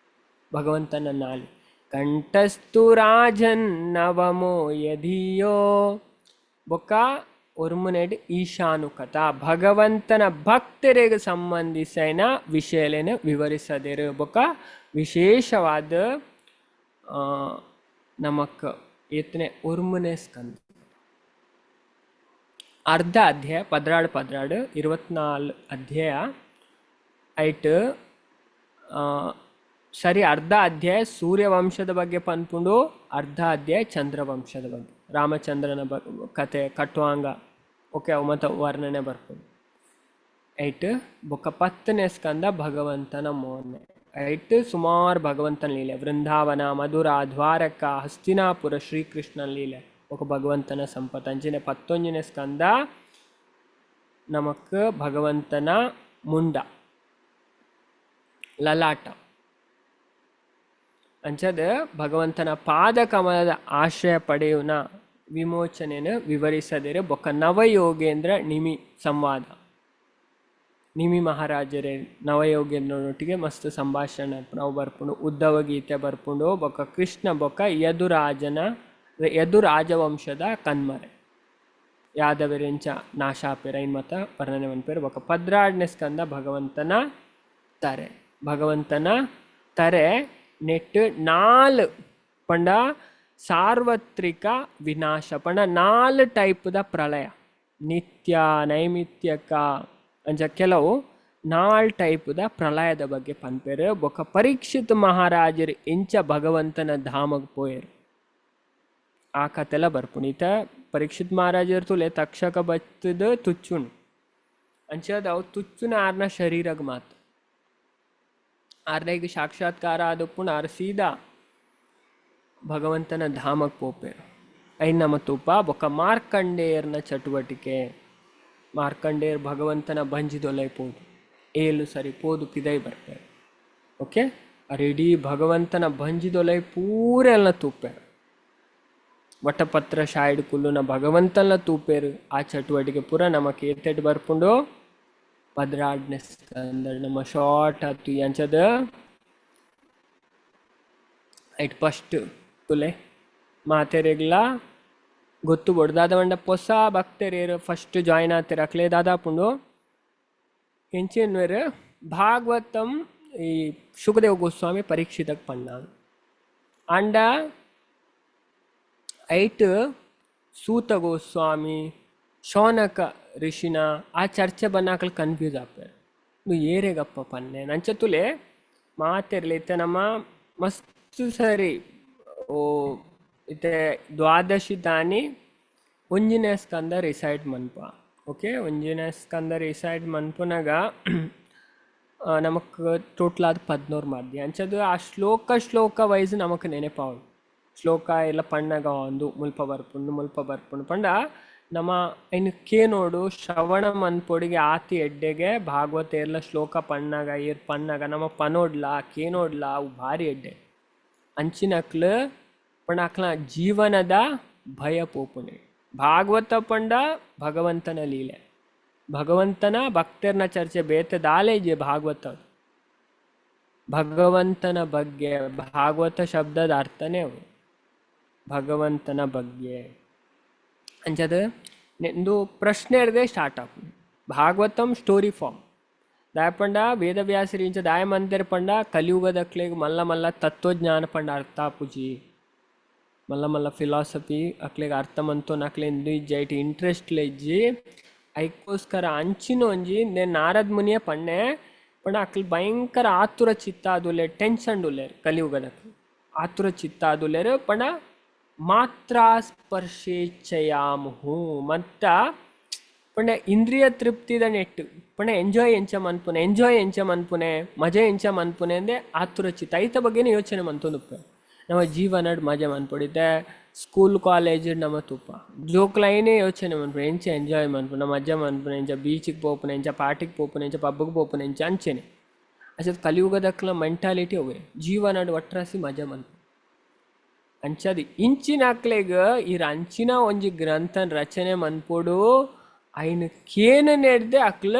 ಭಗವಂತನ ನಾಲಿ. ಕಂಠಸ್ತು ರಾಜನ್ ನವಮೋ ಯಧಿಯೋ. ಬೊಕ್ಕ ಒರ್ಮನೆಡ್ ಈಶಾನುಕಥ ಭಗವಂತನ ಭಕ್ತರಿಗೆ ಸಂಬಂಧಿಸಿನ ವಿಷಯಲೇನು ವಿವರಿಸದಿರು. ಬೊಕ್ಕ ವಿಶೇಷವಾದ ನಮಕ್ ಏತನೆ ಒರ್ಮನೆ ಸ್ಕಂದ ಅರ್ಧ ಅಧ್ಯಾಯ ಪದ್ರಾಡು ಪದ್ರಾಡು 24 ಅಧ್ಯಾಯ ಐಟ್ ಸರಿ. ಅರ್ಧ ಅಧ್ಯಾಯ ಸೂರ್ಯವಂಶದ ಬಗ್ಗೆ ಪನ್ಪುಂಡು, ಅರ್ಧ ಅಧ್ಯಾಯ ಚಂದ್ರವಂಶದ ಬಗ್ಗೆ, ರಾಮಚಂದ್ರನ ಕತೆ ಕಟ್ವಾಂಗ. ಓಕೆ, ಅವು ಮತ್ತು ವರ್ಣನೆ ಬರ್ಪುಂಡು. ಐಟ್ ಬೊಕ್ಕ 10ನೇ ಸ್ಕಂದ ಭಗವಂತನ ಮೋನೆ. ಐಟ್ ಸುಮಾರು ಭಗವಂತನ ಲೀಲೆ, ವೃಂದಾವನ, ಮಧುರಾ, ದ್ವಾರಕ, ಹಸ್ತಿನಾಪುರ, ಶ್ರೀಕೃಷ್ಣನ ಲೀಲೆ, ఒక ಭಗವಂತನ ಸಂಪತ್. ಅಂಚಿನ 11ನೇ ಸ್ಕಂದ ನಮಕ್ ಭಗವಂತನ ಮುಂಡ ಲಲಾಟ. ಅಂಚದ ಭಗವಂತನ ಪಾದಕಮಲದ ಆಶ್ರಯ ಪಡೆಯುವ ವಿಮೋಚನೆಯನ್ನು ವಿವರಿಸದಿರು. ಬೊಕ್ಕ ನವಯೋಗೇಂದ್ರ ನಿಮಿ ಸಂವಾದ, ನಿಮಿ ಮಹಾರಾಜರೇ ನವಯೋಗೇಂದ್ರನೊಟ್ಟಿಗೆ ಮಸ್ತ್ ಸಂಭಾಷಣೆ ನಾವು ಬರ್ಪುಂಡು. ಉದ್ಧವ ಗೀತೆ ಬರ್ಪುಂಡು. ಬೊಕ್ಕ ಕೃಷ್ಣ ಬೊಕ್ಕ ಯದು ರಾಜವಂಶದ ಕನ್ಮರೆ ಯಾದವರೆಂಚ ನಾಶಾಪೆರ ಇನ್ ಮತ ವರ್ಣನೆ ಮನ್ಪೆರ್. ಬೊಕ್ಕ 12ನೇ ಸ್ಕಂದ ಭಗವಂತನ ತರೆ, ಭಗವಂತನ ತರೆ ನೆಟ್ 4 ಪಂಡ ಸಾರ್ವತ್ರಿಕ ವಿನಾಶ ಪಂಡ 4 ಟೈಪ್ದ ಪ್ರಳಯ, ನಿತ್ಯ ನೈಮಿತ್ಯಕ ಅಂಚ ಕೆಲವು 4 ಟೈಪ್ದ ಪ್ರಳಯದ ಬಗ್ಗೆ ಪನ್ಪೆರ್. ಬೊಕ್ಕ ಪರೀಕ್ಷಿತ್ ಮಹಾರಾಜರು ಎಂಚ ಭಗವಂತನ ಧಾಮಗ್ ಪೋಯೆರ್ ಆ ಕತೆಲ ಬರ್ಪುಂಡು. ಈತ ಪರೀಕ್ಷಿತ್ ಮಹಾರಾಜರು ತುಲೆ ತಕ್ಷಕ ಬತ್ತದ ತುಚ್ಚುನು ಅಂಚದ ಅವು ತುಚ್ಚುನ ಆರ್ನ ಶರೀರಗ್ ಮಾತ್ರ, ಆರ್ನೈಗ್ ಸಾಕ್ಷಾತ್ಕಾರ ಆದಪ್ಪುಂಡು. ಆರ್ ಸೀದಾ ಭಗವಂತನ ಧಾಮಕ್ ಪೋಪೆರ್. ಐನ್ ನಮ್ಮ ತೂಪ. ಬೊಕ್ಕ ಮಾರ್ಕಂಡೇಯರ್ನ ಚಟುವಟಿಕೆ, ಮಾರ್ಕಂಡೇಯರ್ ಭಗವಂತನ ಬಂಜಿದೊಲೈ ಪೋದು ಏಳು ಸರಿ ಪೋದು ಪಿದೈ ಬರ್ಪೆರ್. ಓಕೆ, ಅರ್ ಇಡೀ ಭಗವಂತನ ಬಂಜಿದೊಲೈ ಪೂರೆಲ್ಲ ತೂಪೆರ್. ವಟಪತ್ರ ಶಾಯಿಡ್ ಕುಲ್ಲುನ ಭಗವಂತನ ತೂಪೆರ್. ಆ ಚಟುವಟಿಕೆ ಪೂರ ನಮಕ್ ಏತೆಟ್ ಬರ್ಪುಂಡು 12ನೇ ಸ್ಕಂದ ನಮ್ಮ ಶಾರ್ಟ್ ಆತು. ಅಂಚದ ಐಟ್ ಫಸ್ಟ್ ತುಲೆ ಮಾತೆರೆಗ್ಲಾ ಗೊತ್ತು ಬೋಡು ದಾದ ಪಂಡ ಪೊಸ ಭಕ್ತೆರ್ ಫಸ್ಟ್ ಜಾಯಿನ್ ಆತೆರ್ ಅಕ್ಲೆ ದಾದಾಪುಂಡು ಎಂಚೆನ್ವೆರ್ ಭಾಗವತಂ ಈ ಶುಕದೇವ ಗೋಸ್ವಾಮಿ ಪರೀಕ್ಷಿತಗ್ ಪಂಡ ಆಂಡ ಐಟ್ ಸೂತ ಗೋಸ್ವಾಮಿ ಶೌನಕ ಋಷಿನ ಆ ಚರ್ಚೆ ಬನ್ನಾಕಲ್ ಕನ್ಫ್ಯೂಸ್ ಆಪೆರ್ ಇಂದು ಏರೆಗಪ್ಪ ಪನ್ನೆ ನಂಚ ತುಲೆ ಮಾತೆರ್ಲ ಇತ್ತೆ ನಮ್ಮ ಮಸ್ತ್ ಸರಿ ಓ ಇತ್ತೆ ದ್ವಾದಶಿ ತಾನಿ ಒಂಜಿನೇ ಸ್ಕಂದ ರಿಸೈಡ್ ಮನ್ಪ ಓಕೆ ಒಂಜಿನೇ ಸ್ಕಂದ ರಿಸೈಡ್ ಮನ್ಪುನಗ ನಮಕ್ ಟೋಟಲ್ ಆದ್ ಪದ್ನೋರು ಮಾದ್ಯ ಅಂಚದು ಆ ಶ್ಲೋಕ ಶ್ಲೋಕ ವೈಸ್ ನಮಕ್ ನೆನಪಾವು ಶ್ಲೋಕ ಎಲ್ಲ ಪಣ್ಣಗ ಒಂದು ಮುಲ್ಪ ಬರ್ಪುಂಡು ಮುಲ್ಪ ಬರ್ಪುಂಡು ಪಂಡ ನಮ್ಮ ಐನ್ ಕೇನೋಡು ಶ್ರವಣ ಮನ್ಪೊಡಿಗೆ ಆತಿ ಎಡ್ಡೆಗೆ ಭಾಗವತ ಎಲ್ಲ ಶ್ಲೋಕ ಪಣ್ಣಗ ಏರ್ ಪಣ್ಣಗ ನಮ್ಮ ಪನೋಡ್ಲ ಕೇನೋಡ್ಲ ಅವು ಭಾರಿ ಎಡ್ಡೆ ಅಂಚಿನಕ್ಲು ಪಂಡ ಅಕ್ಲ ಜೀವನದ ಭಯ ಪೋಪುಣೆ ಭಾಗವತ ಪಂಡ ಭಗವಂತನ ಲೀಲೆ ಭಗವಂತನ ಭಕ್ತರ್ನ ಚರ್ಚೆ ಬೇತೆ ದಾಲೇಜೆ ಭಾಗವತ ಭಗವಂತನ ಬಗ್ಗೆ ಭಾಗವತ ಶಬ್ದದ ಅರ್ಥನೇ ಅವು ಭಗವಂತನ ಬಗ್ಗೆ ಅಂಚದ ಇಂದು ಪ್ರಶ್ನೆ ಇರದೆ ಸ್ಟಾರ್ಟ್ ಆಪುಂಡು ಭಾಗವತಂ ಸ್ಟೋರಿ ಫಾರ್ಮ್ ದಾಯ ಪಂಡ ವೇದವ್ಯಾಸರು ಇಂಚ ದಾಯ ಮಂದಿರ ಪಂಡ ಕಲಿಯುಗದಕ್ಲೆಗ್ ಮಲ್ಲ ಮಲ್ಲ ತತ್ವಜ್ಞಾನ ಪಂಡ ಅರ್ಥ ಆಪುಜಿ ಮಲ್ಲ ಮಲ್ಲ ಫಿಲಾಸಫಿ ಅಕ್ಲೆಗ್ ಅರ್ಥ ಮಂತೊನ್ ಅಕ್ಲೆ ಇಂದು ಇಜ್ಜಿ ಐಟ್ ಇಂಟ್ರೆಸ್ಟ್ ಇಜ್ಜಿ ಐಕ್ಕೋಸ್ಕರ ಅಂಚಿನ ಒಂಜಿ ನೇ ನಾರದ ಮುನಿಯ ಪಣ್ಣೆ ಪಂಡ ಅಕ್ಲು ಭಯಂಕರ ಆತುರ ಚಿತ್ತ ಆದುಲ್ಲೆರ್ ಟೆನ್ಷನ್ ಉಲ್ಲೆರ್ ಕಲಿಯುಗದಕ್ಲು ಆತುರ ಚಿತ್ತ ಆದುಲ್ಲೆರ್ ಪಂಡ ಮಾತ್ರ ಸ್ಪರ್ಶೇಚ್ಛಯಾಮುಹು ಮತ್ತ ಪಂಡ ಇಂದ್ರಿಯ ತೃಪ್ತಿದ ನೆಟ್ಟು ಪಂಡ ಎಂಜಾಯ್ ಎಂಚ ಮನ್ಪುನೆ ಎಂಜಾಯ್ ಎಂಚ ಮನ್ಪುನೆ ಮಜೆ ಎಂಚ ಮನ್ಪುನೆ ಅಂದೆ ಆತುರ ಚಿತ್ತ ಐತ ಬಗ್ಗೆನೇ ಯೋಚನೆ ಮಂತೊಂದುಪ್ಪೆ ನಮ್ಮ ಜೀವನಡ್ ಮಜೆ ಮನ್ಪೊಡಿತ್ತೆ ಸ್ಕೂಲ್ ಕಾಲೇಜ್ ನಮ್ಮ ತುಪ್ಪ ಜೋಕ್ಲೈನೇ ಯೋಚನೆ ಮನ್ಪುನೆ ಎಂಚ ಎಂಜಾಯ್ ಮನ್ಪುನೆ ಮಜಾ ಮನ್ಪುನೆ ಎಂಚ ಬೀಚಿಗೆ ಪೋಪುನೆ ಎಂಚ ಪಾರ್ಟಿಗೆ ಪೋಪುನೆ ಎಂಚ ಪಬ್ಗೆ ಪೋಪುನೆ ಎಂಚ ಅಂಚೆನೆ ಅಚತ್ ಕಲಿಯುಗದಕ್ಲ ಮೆಂಟಾಲಿಟಿ ಅವೇ ಜೀವನಡ್ ಒಟ್ರಾಸಿ ಮಜಾ ಮನ್ಪು ಅಂಚದಿ ಇಂಚಿನ ಅಕ್ಲೆಗ್ ಈ ಅಂಚಿನ ಒಂಜಿ ಗ್ರಂಥನ್ ರಚನೆ ಮನ್ಪೊಡು ಐನ್ ಕೇನ ನೆಡ್ದೆ ಅಕ್ಲ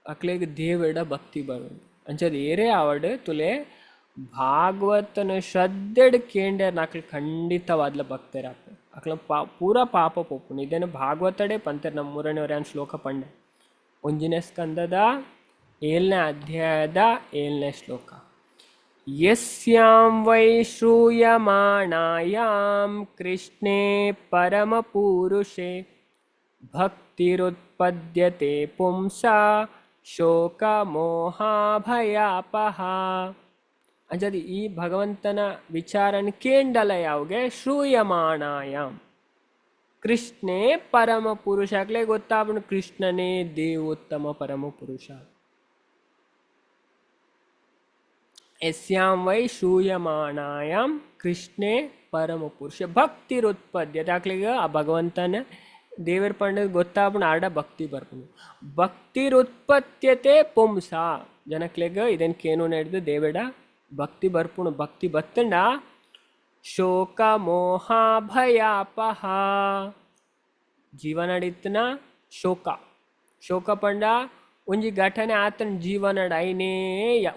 ಅಕ್ಲೆಗ್ ದೇವೆಡ ಭಕ್ತಿ ಬರೋದು ಅಂಚದ ಏರೇ ಆವಡ್ ತುಲೆ ಭಾಗವತನ ಶ್ರದ್ಧೆಡ್ ಕೇಂಡೆ ಅಕ್ಲು ಖಂಡಿತವಾದ್ಲ ಭಕ್ತರಾಪ ಅಕ್ಲ ಪೂರಾ ಪಾಪ ಪೋಪುಂಡು ಇದೇನು ಭಾಗವತಡೆ ಪಂತೆರ್ ನಮ್ಮ ಮೂರನೇ ಶ್ಲೋಕ ಪಂಡೆ ಒಂಜಿನೇ ಸ್ಕಂದದ ಏಳನೇ ಅಧ್ಯಾಯದ ಏಳನೇ ಶ್ಲೋಕ ಯಸ್ಯಾಂ ವೈ ಶ್ರೂಯಮಾಣಾಯಾಂ ಕೃಷ್ಣೇ ಪರಮಪುರುಷೇ ಭಕ್ತಿರುತ್ಪದ್ಯತೆ ಪುಂಸಾ ಶೋಕಮೋಹಾಭಯಾಪಹ. ಅಂಚದಿ ಈ ಭಗವಂತನ ವಿಚಾರನ ಕೇಂಡಲ ಯಾವ್ಗೆ ಶ್ರೂಯಮಾಣಾಯಾಂ ಕೃಷ್ಣೇ ಪರಮ ಪುರುಷ ಅಕ್ಲೆ ಗೊತ್ತಾಪುಂಡು ಕೃಷ್ಣನೇ ದೇವೋತ್ತಮ ಪರಮ ಪುರುಷ. ಯಸ್ಯಾಂ ವೈ ಶ್ರೂಯಮಾಣಾಯಾಂ ಕೃಷ್ಣೇ ಪರಮ ಪುರುಷ ಭಕ್ತಿರುತ್ಪದ್ಯತೆ ಅಕ್ಲೆಗ್ ಆ ಭಗವಂತನ ದೇವರ ಪಂಡ ಗೊತ್ತಾಪುಂಡು ಆಡ ಭಕ್ತಿ ಬರ್ಪುಂಡು. ಭಕ್ತಿರುತ್ಪತ್ಯತೆ ಪುಂಸ ಜನಕ್ಲೆಗ್ ಇದನ್ ಕೇನು ನಡೆದು ದೇವೆಡ ಭಕ್ತಿ ಬರ್ಪುಣು. ಭಕ್ತಿ ಬತ್ತಂಡ ಶೋಕ ಮೋಹ ಭಯಾಪಹ ಜೀವನಡಿತ್ತನ ಶೋಕ ಶೋಕ ಪಂಡ ಒಂಜಿ ಘಟನೆ ಆತನ ಜೀವನಡ್ ಐನೇ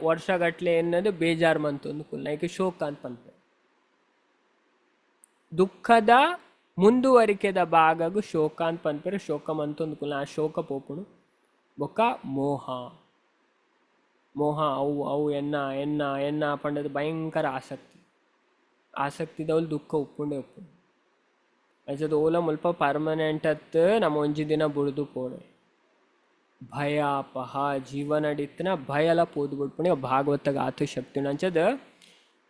ವರ್ಷಗಟ್ಲೆ ಎನ್ನದು ಬೇಜಾರ್ ಮಂತೊಂದು ಕುಲ್ಲ ಐಕೆ ಶೋಕ ಅಂತ ಪನ್ಪೆ. ದುಃಖದ ಮುಂದುವರಿಕೆದ ಭಾಗಗು ಶೋಕ ಅಂತ ಪನ್ಪೆರ್. ಶೋಕ ಮಂತೊಂದು ಕುಲ್ಲ ಆ ಶೋಕ ಪೋಪುಣು. ಬೊಕ್ಕ ಮೋಹ ಮೋಹ ಅವು ಅವು ಎನ್ನ ಎನ್ನ ಎನ್ನ ಪಂಡದು ಭಯಂಕರ ಆಸಕ್ತಿ ಆಸಕ್ತಿದವಳು ದುಃಖ ಉಪ್ಪುಂಡೆ ಉಪ್ಪುಂಡು. ಅಂಚದ ಓಲ ಮುಲ್ಪ ಪರ್ಮನೆಂಟ್ ಅತ್ ನಮ್ಮ ಒಂಜಿ ದಿನ ಬುಡ್ದು ಪೋಡೆ. ಭಯ ಪಹ ಜೀವನಡಿತ್ತನ ಭಯಲ ಪೋದು ಬಿಡ್ಪುಣೆ ಭಾಗವತಗ ಆತು ಶಕ್ತಿ ಅಂಚದ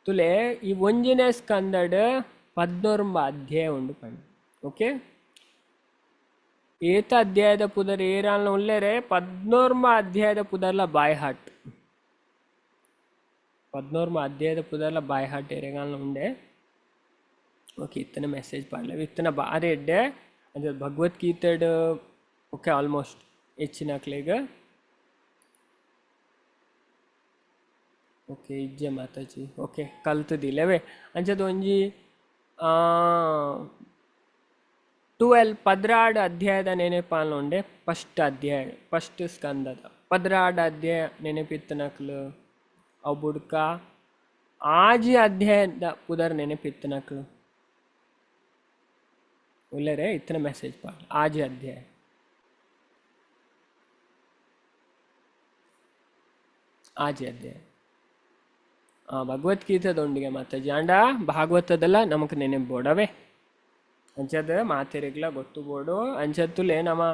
ತುಲೆ ಈ ಒಂಜಿನೇ ಸ್ಕಂದಡ್ ಪದ್ನೊರ್ಂಬ ಅಧ್ಯಾಯ ಉಂಡು ಪಂಡ. ಓಕೆ ಏತ ಅಧ್ಯಾಯದ ಪುದರ್ ಏರಾಲ್ನ ಉಲ್ಲೇರೆ ಪದ್ನೊರ್ಂಬ ಅಧ್ಯಾಯದ ಪುದರ್ಲ ಬಾಯ್ ಹಾಟ್ ಪದ್ನೊರ್ಂಬ ಅಧ್ಯಾಯದ ಪುದರ್ಲ ಬಾಯ್ ಹಾಟ್ ಏರೆಗಾಲ್ನ ಉಂಡೆ. ಓಕೆ ಇತ್ತನ ಮೆಸೇಜ್ ಪಾಡ್ಲೆ ಇತ್ತನ ಬಾರಿ ಎಡ್ಡೆ ಅಂದ್ರೆ ಭಗವದ್ಗೀತೆಡ್ ಓಕೆ ಆಲ್ಮೋಸ್ಟ್ ಹೆಚ್ಚಿನಕ್ಲೆಗ್ ಓಕೆ ಇಜ್ಜೆ ಮಾತಾಜಿ ಓಕೆ ಕಲ್ತದಿಲ್ಲವೇ ಅಂಚದ ಒಂಜಿ 12 ಪದ್ರಾಡ್ ಅಧ್ಯಾಯದ ನೆನೆಪಾಲ ಉಂಡೆ. ಫಸ್ಟ್ ಅಧ್ಯಾಯ ಫಸ್ಟ್ ಸ್ಕಂದದ ಪದ್ರಾಡ್ ಅಧ್ಯಾಯ ನೆನಪಿತ್ತನಕ್ಲು ಅವು ಬುಡ್ಕ ಆಜಿ ಅಧ್ಯಾಯದ ಪುದರ್ ನೆನಪಿತ್ತನಕ್ಲು ಉಲ್ಲೇರೆ ಇತ್ತನ ಮೆಸೇಜ್ ಪಾಡ್ ಆಜಿ ಅಧ್ಯಾಯ ಆಜಿ ಅಧ್ಯಾಯ ಭಗವದ್ಗೀತೆದೊಂಡಿಗೆ ಮಾತಾಜಿ ಆಂಡ ಭಾಗವತದಲ್ಲ ನಮಕ್ ನೆನೆಬೋಡವೆ ಅಂಚದ ಮಾತೆರೆಗ್ಲ ಗೊತ್ತು ಬೋಡು ಅಂಚತ್ತುಲೆ ನಮ್ಮ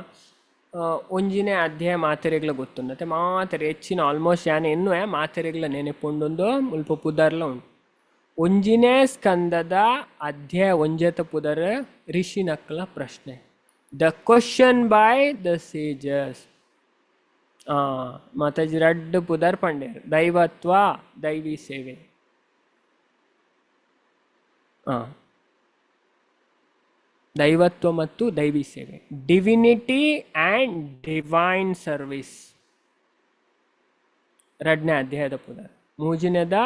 ಒಂಜಿನೇ ಅಧ್ಯಾಯ ಮಾತೆರೆಗ್ಲ ಗೊತ್ತುಂಡತೆ ಮಾತೆರೆ ಹೆಚ್ಚಿನ ಆಲ್ಮೋಸ್ಟ್ ಯಾನ್ ಎನ್ನುವೆ ಮಾತೆರೆಗ್ಲ ನೆನೆಪುಂಡುಂದು ಮುಲ್ಪ ಪುದರ್ಲ ಉಂಡು. ಒಂಜಿನೇ ಸ್ಕಂದದ ಅಧ್ಯಾಯ ಒಂಜೆತ ಪುದರ್ ಋಷಿನಕ್ಲ ಪ್ರಶ್ನೆ, the question by the sages. Mataji ರಡ್ಡ್ ಪುದರ್ ಪಂಡೇರ್, ದೈವತ್ವ ದೈವಿ ಸೇವೆ. ದೈವತ್ವ ಮತ್ತು ದೈವಿ ಸೇವೆ, divinity and divine service, ರಡ್ನೇ ಅಧ್ಯಾಯದ ಪುದರ್. ಮೂಜಿನೇದ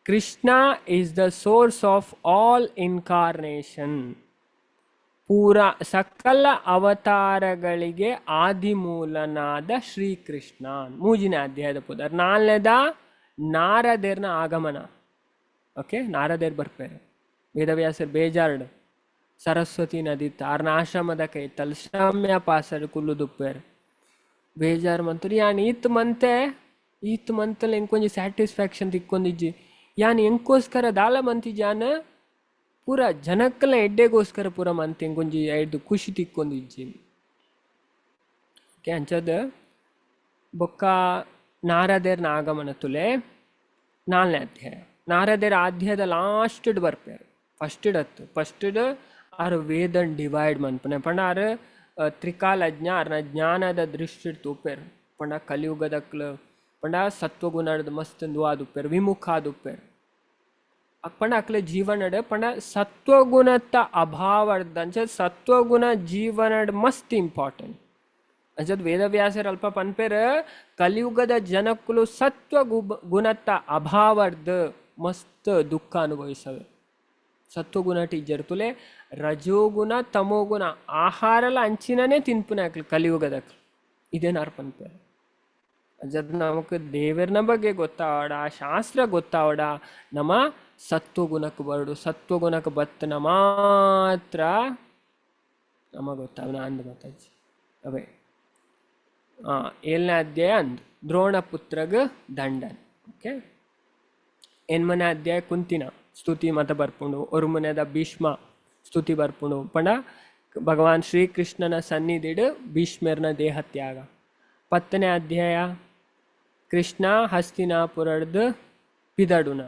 Krishna is the source of all incarnation, ಪೂರ ಸಕಲ ಅವತಾರಗಳಿಗೆ ಆದಿಮೂಲನಾದ ಶ್ರೀಕೃಷ್ಣ, ಮೂಜಿನ ಅಧ್ಯಾಯದ ಪುದರ್. ನಾಲ್ನೇದ ನಾರದೇರ್ನ ಆಗಮನ. ಓಕೆ, ನಾರದೇರ್ ಬರ್ಪೇರು, ವೇದವ್ಯಾಸರ್ ಬೇಜಾರ್ಡ್ ಸರಸ್ವತಿ ನದಿ ಆರ್ನ ಆಶ್ರಮದ ಕೈ ತಲ್ಶಾಮ್ಯ ಪಾಸರ್ ಕುಲ್ಲುದುಪ್ಪೇರು ಬೇಜಾರು ಮಂತರು. ಯಾನ್ ಈತ್ ಮಂತೆ ಈತ್ ಮಂತಲ್ ಎಂಕೊಂಜಿ ಸ್ಯಾಟಿಸ್ಫ್ಯಾಕ್ಷನ್ ತಿಕ್ಕೊಂದಿಜ್ಜಿ, ಯಾನ್ ಎಂಕೋಸ್ಕರ ದಾಲ ಮಂತಿಜಾನ ಪೂರ ಜನಕ್ಕಲ ಎಡ್ಡೆಗೋಸ್ಕರ ಪೂರ ಮಂತೆ ಎಂಕೊಂಜಿ ಐದು ಖುಷಿ ತಿಕ್ಕೊಂದಿಜ್ಜಿ. ಓಕೆ, ಅಂಚದ ಬೊಕ್ಕ ನಾರದೇರ್ನ ಆಗಮನ ತುಲೆ ನಾಲ್ನೇ ಅಧ್ಯಾಯ. ನಾರದೇರ್ ಅಧ್ಯಾಯದ ಲಾಸ್ಟ್ ಬರ್ಪೇರು, ಫಸ್ಟ್ ಹತ್ತು ಫಸ್ಟ್ ಆರು ವೇದನ್ ಡಿವೈಡ್ ಮನ್ಪುನೆ ಪಂಡ ಆರು ತ್ರಿಕಾಲಜ್ಞ ಆರ್ನ ಜ್ಞಾನದ ದೃಷ್ಟಿ ತೂಪೇರು ಪಂಡ ಕಲಿಯುಗದಕ್ಲು ಪಂಡ ಸತ್ವಗುಣದ ಮಸ್ತ್ ಆದುಪ್ಪೇರು ವಿಮುಖ ಆದುಪ್ಪೇರು ಪಂಡ ಅಕ್ಲೆ ಜೀವನಡ್ ಪಂಡ ಸತ್ವಗುಣತ್ತ ಅಭಾವದ ಅಂಚ ಸತ್ವಗುಣ ಜೀವನಡ್ ಮಸ್ತ್ ಇಂಪಾರ್ಟೆಂಟ್. ಅಂಚದ ವೇದವ್ಯಾಸರ ಅಲ್ಪ ಪನ್ಪೇರು ಕಲಿಯುಗದ ಜನಕ್ಕಲು ಸತ್ವ ಗುಣತ್ತ ಅಭಾವರ್ದ ಮಸ್ತ್ ದುಃಖ ಅನುಭವಿಸವೆ. ಸತ್ವಗುಣ ಟೀಚರ್ ತುಲೆ ರಜೋಗುಣ ತಮೋಗುಣ ಆಹಾರಲ ಅಂಚಿನನೇ ತಿನ್ಪುನೆ ಅಕ್ಲು ಕಲಿಯುಗದಕ್ಲು, ಇದೇನಾರು ಪನ್ಪೇರು. ಅಂಚದ ನಮಕ್ ದೇವರನ ಬಗ್ಗೆ ಗೊತ್ತಾವಡ, ಶಾಸ್ತ್ರ ಗೊತ್ತಾವಡ, ನಮ್ಮ ಸತ್ವಗುಣಕ್ಕೆ ಬರಡು, ಸತ್ವಗುಣಕ್ಕೆ ಬತ್ತನ ಮಾತ್ರ ನಮಗೆ ಗೊತ್ತಾವನ ಅಂದ ಮಾತಾಜಿ. ಅವೇ ಏಳನೇ ಅಧ್ಯಾಯ ಅಂದ್ ದ್ರೋಣಪುತ್ರಗ್ ದಂಡನ್. ಓಕೆ, ಎನ್ಮನೆ ಅಧ್ಯಾಯ ಕುಂತಿನ ಸ್ತುತಿ ಮತ ಬರ್ಪುಂಡು, ಒರುಮನೆದ ಭೀಷ್ಮ ಸ್ತುತಿ ಬರ್ಪುಂಡು ಪಂಡ ಭಗವಾನ್ ಶ್ರೀಕೃಷ್ಣನ ಸನ್ನಿಧಿಡ್ ಭೀಷ್ಮರ್ನ ದೇಹತ್ಯಾಗ. 10ನೇ ಅಧ್ಯಾಯ ಕೃಷ್ಣ ಹಸ್ತಿನಾಪುರಡ್ದು ಪಿದಡುನ.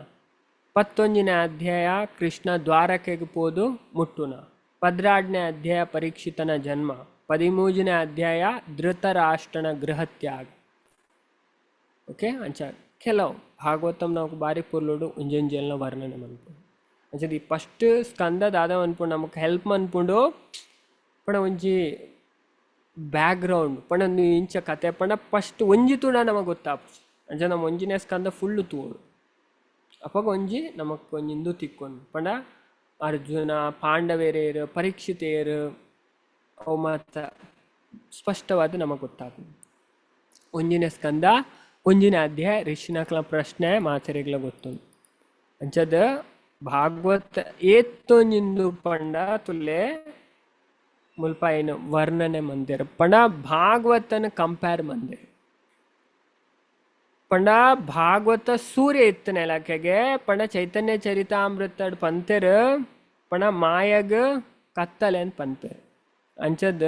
11ನೇ ಅಧ್ಯಾಯ ಕೃಷ್ಣ ದ್ವಾರಕೆಗೆ ಪೋದು ಮುಟ್ಟುನ. 12ನೇ ಅಧ್ಯಾಯ ಪರೀಕ್ಷಿತನ ಜನ್ಮ. 13ನೇ ಅಧ್ಯಾಯ ಧೃತರಾಷ್ಟ್ರನ ಗೃಹತ್ಯಾಗ. ಓಕೆ, ಅಂಚ ಕೆಲವು ಭಾಗವತಂ ನಾವು ಬಾರಿ ಪೊರ್ಲುಡು ಒಂಜೊಂಜೆಲ್ನ ವರ್ಣನೆ ಮನ್ಪುಂಡು. ಅಂಚದ ಈ ಫಸ್ಟ್ ಸ್ಕಂದ ದಾದ ಮನ್ಪುಂಡು ನಮಕ್ ಹೆಲ್ಪ್ ಮನ್ಪುಂಡು ಪಂಡ ಒಂಜಿ ಬ್ಯಾಕ್ಗ್ರೌಂಡ್ ಪಂಡ ಇಂಚ ಕತೆ ಪಂಡ ಫಸ್ಟ್ ಒಂಜಿ ತೂಡ ನಮಗೆ ಗೊತ್ತಾಪುಜಿ. ಅಂಚ ನಮ್ಮ ಒಂಜಿನೇ ಸ್ಕಂದ ಫುಲ್ಲು ತೂಡು ಅಪಗ ಒಂಜಿ ನಮಕ್ ಒಂಜಿ ಇಂದು ತಿಕ್ಕೊಂಡು ಪಂಡ ಅರ್ಜುನ ಪಾಂಡವೇರೇರು ಪರೀಕ್ಷಿತೇರು ಅವು ಮಾತ ಸ್ಪಷ್ಟವಾದ ನಮಗೆ ಗೊತ್ತಾಪುಂಡು. ಒಂಜಿನೇ ಸ್ಕಂದ ಒಂಜಿನ ಅಧ್ಯಾಯ ಋಷಿನಕ್ಲ ಪ್ರಶ್ನೆ ಮಾತೆರೆಗ್ಲ ಗೊತ್ತುಂಡು. ಅಂಚದ ಭಾಗವತ ಏತ್ತೊಂಜಿಂದು ಪಂಡ ತುಲೆ ಮುಲ್ಪ ಏನು ವರ್ಣನೆ ಮಂದಿರ ಪಂಡ ಭಾಗವತನ ಕಂಪೇರ್ ಮಂದಿರ ಪಂಡ ಭಾಗವತ ಸೂರ್ಯ ಇತ್ತನ ಇಲಾಖೆಗೆ ಪಂಡ ಚೈತನ್ಯ ಚರಿತಾಮೃತ ಪಂತೆರ್ ಪಂಡ ಮಾಯಗ್ ಕತ್ತಲೆ ಅಂತ ಪಂತೆರ್. ಅಂಚದ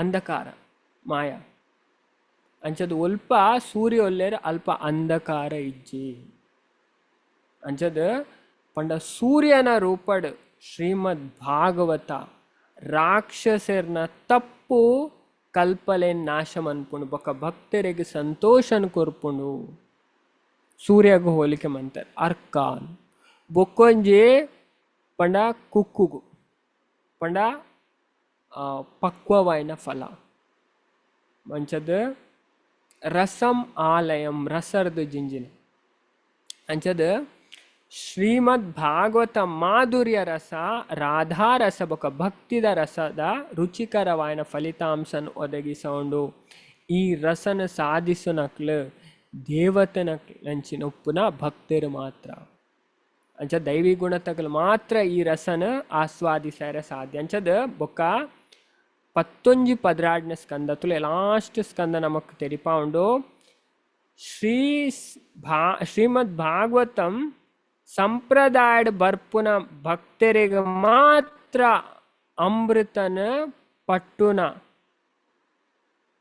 ಅಂಧಕಾರ ಮಾಯ ಅಂಚದ ಒಲ್ಪ ಸೂರ್ಯ ಒಲ್ಲೇರ್ ಅಲ್ಪ ಅಂಧಕಾರ ಇಜ್ಜಿ. ಅಂಚದ ಪಂಡ ಸೂರ್ಯನ ರೂಪಡ್ ಶ್ರೀಮದ್ ಭಾಗವತ ರಾಕ್ಷಸರ್ನ ತಪ್ಪು ಕಲ್ಪಲೆ ನಾಶ ಮನ್ಪುಂಡು ಬೊಕ ಭಕ್ತರಿಗೆ ಸಂತೋಷನ್ ಕೊರ್ಪುಂಡು. ಸೂರ್ಯಗ ಹೋಲಿಕೆ ಮಂತಾರೆ ಅರ್ಕಾನ್ ಬೊಕ್ಕೊಂಜಿ ಪಂಡ ಕುಕ್ಕುಗು ಪಂಡ ಪಕ್ವವಾಯಿನ ಫಲ ಅಂಚದ ರಸಂ ಆಲಯಂ ರಸರ್ದು ಜಿಂಜಿನ. ಅಂಚದ ಶ್ರೀಮದ್ ಭಾಗವತ ಮಾಧುರ್ಯ ರಸ ರಾಧಾರಸ ಬೊಕ ಭಕ್ತಿದ ರಸದ ರುಚಿಕರವಾಯಿನ ಫಲಿತಾಂಶನ್ ಒದಗಿಸೋಂಡು. ಈ ರಸನ ಸಾಧಿಸುನಕ್ಲು ದೇವತೆನ ಅಂಚಿನ ಉಪ್ಪುನ ಭಕ್ತರು ಮಾತ್ರ. ಅಂಚ ದೈವಿ ಗುಣತಕಲು ಮಾತ್ರ ಈ ರಸನ ಆಸ್ವಾದಿಸಾರ ಸಾಧ್ಯ. ಅಂಚದ ಬೊಕ್ಕ ಪತ್ತೊಂಜಿ ಪದ್ರಾಡ್ನ ಸ್ಕಂದ ತುಲೆ ಲಾಸ್ಟ್ ಸ್ಕಂದ ನಮಕ್ ತೆರಿಪಾ ಉಂಡು. ಶ್ರೀಮದ್ ಭಾಗವತಂ ಸಂಪ್ರದಾಯಡ್ ಬರ್ಪುನ ಭಕ್ತರಿಗೆ ಮಾತ್ರ ಅಮೃತನ ಪಟ್ಟುನ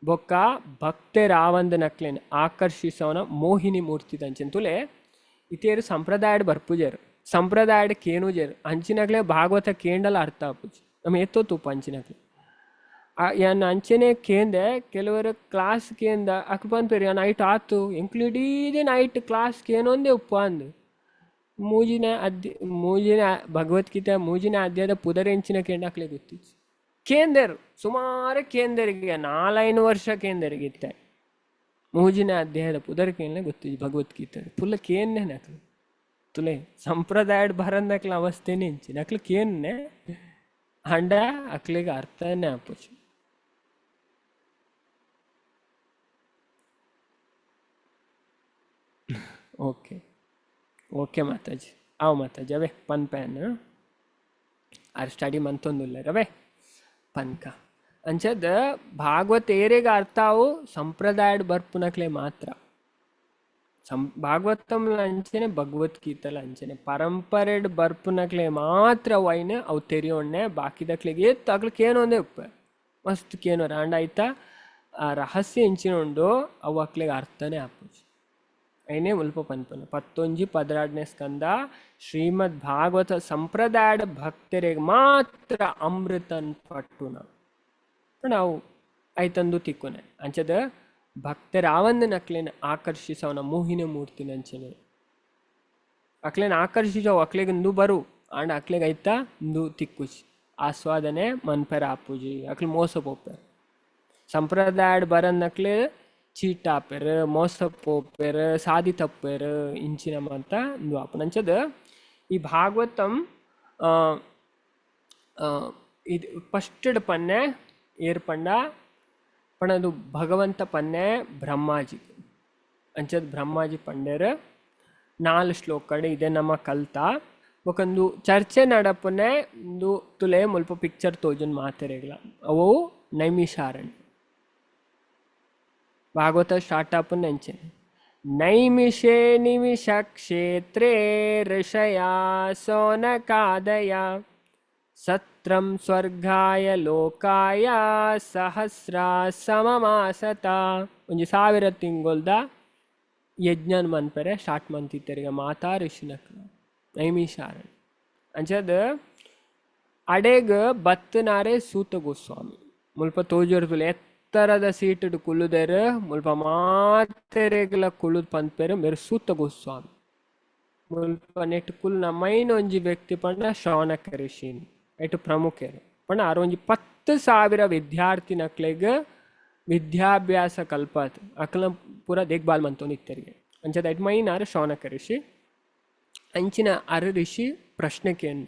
ಬೊಕ್ಕ ಭಕ್ತರಾವಂದನಕ್ಲೆನ್ ಆಕರ್ಷಿಸವನ ಮೋಹಿನಿ ಮೂರ್ತಿ ದಂಚಿನ ತುಲೆ ಇತೇರು ಸಂಪ್ರದಾಯಡ್ ಬರ್ಪುಜೆರು, ಸಂಪ್ರದಾಯಡ್ ಕೇನುಜೆರು. ಅಂಚಿನಕ್ಲೆ ಭಾಗವತ ಕೇಂಡಲ ಅರ್ಥ ಆಪುಜಿ. ನಮ್ಮ ಎತ್ತೋ ತೂಪ ಅಂಚಿನಕ್ಲೆ ಯಾನ್ ಅಂಚೆನೆ ಕೇಂದೆ ಕೆಲವರು ಕ್ಲಾಸ್ ಕೇಂದ ಅಕ್ ಪನ್ಪೆರ್ ಯಾನ್ ನೈಟ್ ಆತು ಎಂಕ್ಲು ಇಡೀ ನೈಟ್ ಕ್ಲಾಸ್ ಕೇನೊಂದೇ ಉಪ್ಪು ಅಂದ್. ಮೂಜಿನ ಮೂಜಿನ ಭಗವದ್ಗೀತೆ ಮೂಜಿನ ಅಧ್ಯಾಯದ ಪುದರ್ ಎಂಚಿನ ಕೇಂಡ ಅಕ್ಲೆ ಗೊತ್ತಿಜ್ಜಿ. ಕೇಂದೆರು ಸುಮಾರು ಕೇಂದರಿಗೆ 4-5 ವರ್ಷ ಕೇಂದರಿಗೆ ಇತ್ತೆ ಮೂಜಿನ ಅಧ್ಯಾಯದ ಪುದರ್ ಕೇಂದ್ರ ಗೊತ್ತಿಜ್ಜಿ ಭಗವದ್ಗೀತೆ ಫುಲ್ ಕೇನ್ನೆ ನಕ್ಲು ತುಲೆ ಸಂಪ್ರದಾಯಡ್ ಬರಂದಕ್ಲ ಅವಸ್ಥೆನೇ ಇಂಚಿ ನಕ್ಲು ಕೇನ್ನೆ ಅಂಡ ಅಕ್ಲಿಗೆ ಅರ್ಥನೇ ಆಪುಜಿ. ಓಕೆ ಓಕೆ ಮಾತಾಜಿ, ಆವು ಮಾತಾಜಿ ಅವೇ ಪನ್ ಪ್ಯಾನ್ ಆರ್ ಸ್ಟಡಿ ಮಂತೊಂದುಲ್ಲೆರ್ ಅವೇ ಪನ್ಕ. ಅಂಚದ ಭಾಗವತ ಏರೆಗ್ ಅರ್ಥ ಅವು ಸಂಪ್ರದಾಯಡ್ ಬರ್ಪುನಕ್ಲೆ ಮಾತ್ರ. ಭಾಗವತಂಲ ಅಂಚನೆ ಭಗವದ್ಗೀತೆಲ ಅಂಚನೆ ಪರಂಪರೆಡ್ ಬರ್ಪುನಕ್ಲೆ ಮಾತ್ರ ವೈನ್ ಅವು ತೆರಿಯೊಣ್ಣೆ, ಬಾಕಿದಕ್ಲೆಗ್ ಏತ್ ಅಕ್ಲು ಕೇನೊಂದೇ ಉಪ್ಪೆ ಮಸ್ತ್ ಕೇನೋರು. ಆಂಡ ಆಯ್ತಾ ಆ ರಹಸ್ಯ ಎಂಚಿನ ಉಂಡು ಅವು ಅಕ್ಲೆಗ್ ಅರ್ಥನೇ ಆಪುಜಿ. ಐನೇ ಮುಲ್ಪ ಪನ್ಪುನ ಪತ್ತೊಂಜಿ ಪದ್ರಾಡ್ನೇ ಸ್ಕಂದ ಶ್ರೀಮದ್ ಭಾಗವತ ಸಂಪ್ರದಾಯದ ಭಕ್ತರಿಗೆ ಮಾತ್ರ ಅಮೃತನ್ ಪಟ್ಟುನ ನಾವು ಐತಂದು ತಿಕ್ಕುನೆ. ಅಂಚದ ಭಕ್ತರಾವಂದನ ಅಕ್ಲೆನ್ ಆಕರ್ಷಿಸವನ ಮೋಹಿನಿ ಮೂರ್ತಿನ ಅಂಚನೆ ಅಕ್ಲೆನ್ ಆಕರ್ಷಿಸವು ಅಕ್ಲೆಗ್ ಇಂದು ಬರು ಆಂಡ ಅಕ್ಲೆಗ್ ಐತ ಇಂದು ತಿಕ್ಕುಜಿ, ಆಸ್ವಾದನೆ ಮನ್ಪೆರ ಆಪುಜಿ, ಅಕ್ಲು ಮೋಸ ಪೋಪೆರ್. ಸಂಪ್ರದಾಯಡ್ ಬರನ್ನಕ್ಲೆ ಚೀಟ್ ಆಪೆರ್, ಮೋಸ ಪೋಪೆರ್, ಸಾದಿ ತಪ್ಪೆರ್ ಇಂಚಿನ ಮಾತ ಇಂದು ಆಪುನ. ಅಂಚದ ಈ ಭಾಗವತಂ ಇದು ಫಸ್ಟ್ಡ್ ಪನ್ನೆ ಏರ್ ಪಂಡ ಪಣದು ಭಗವಂತ ಪನ್ನೆ ಬ್ರಹ್ಮಾಜಿ. ಅಂಚದ ಬ್ರಹ್ಮಾಜಿ ಪಂಡೆರ್ 4 ಶ್ಲೋಕಡ್ ಇದೆ ನಮ್ಮ ಕಲ್ತ ಬೊಕೊಂದು ಚರ್ಚೆ ನಡಪುನೆ ಇಂದು ತುಲೆ ಮುಲ್ಪ ಪಿಕ್ಚರ್ ತೋಜುನ್ ಮಾತೆರೆಗ್ಲ ಅವು ನೈಮಿಷಾರಣ್ಯ ಭಾಗವತ ಸ್ಟಾರ್ಟ್ ಆಪುನ ಅಂಚನೆ ನೈಮಿಷೇ ನಿಮಿಷ ಕ್ಷೇತ್ರೇ ಋಷಯಾ ಸೋನಕಾದಯ ಸತ್ರಂ ಸ್ವರ್ಗಾಯ ಲೋಕಾಯ ಸಹಸ್ರ ಸಮಮಾಸತ. ಒಂಜಿ 1000 ತಿಂಗೊಲ್ದ ಯಜ್ಞನ್ ಮನ್ಪೆರೆ ಸ್ಟಾರ್ಟ್ ಮಂತಿತ್ತೆರ್ಗ ಮಾತಾ ಋಷಿನಕ್ಲು ನೈಮಿಷಾರಣ್ಯ. ಅಂಚದ ಅಡೆಗ್ ಬತ್ತನಾರೆ ಸೂತ ಗೋಸ್ವಾಮಿ ಮುಲ್ಪ ತೋಜುರ್ತುಲೆ ಎತ್ತರದ ಸೀಟುಡು ಕುಲ್ಲುದೆರ್ ಮುಲ್ಪ ಮಾತೆರೆಗ್ಲ ಕುಲ್ಲುದ್ ಪನ್ಪೆರ್ ಮೇರ್ ಸೂತ ಗೋಸ್ವಾಮಿ. ಮುಲ್ಪ ನೆಟ್ ಕುಲ್ನ ಮೈನ್ ಒಂಜಿ ವ್ಯಕ್ತಿ ಪಂಡ ಶೌನಕ ಋಷಿನ್ ಐಟು ಪ್ರಮುಖರು ಪಂಡ ಆರ್ ಒಂಜಿ 10,000 ವಿದ್ಯಾರ್ಥಿನಕ್ಲೆಗ್ ವಿದ್ಯಾಭ್ಯಾಸ ಕಲ್ಪಾತ್ ಅಕ್ಲ ಪೂರ ದೇಖ್ಬಾಲ್ ಮಂತೊಂದು ಇತ್ತೆರ್ಗೆ. ಅಂಚದ ಐಟ್ ಮೈನ್ ಆರ್ ಶೌನಕ ಋಷಿ. ಅಂಚಿನ ಅರ್ ಋಷಿ ಪ್ರಶ್ನೆ ಕೇನ್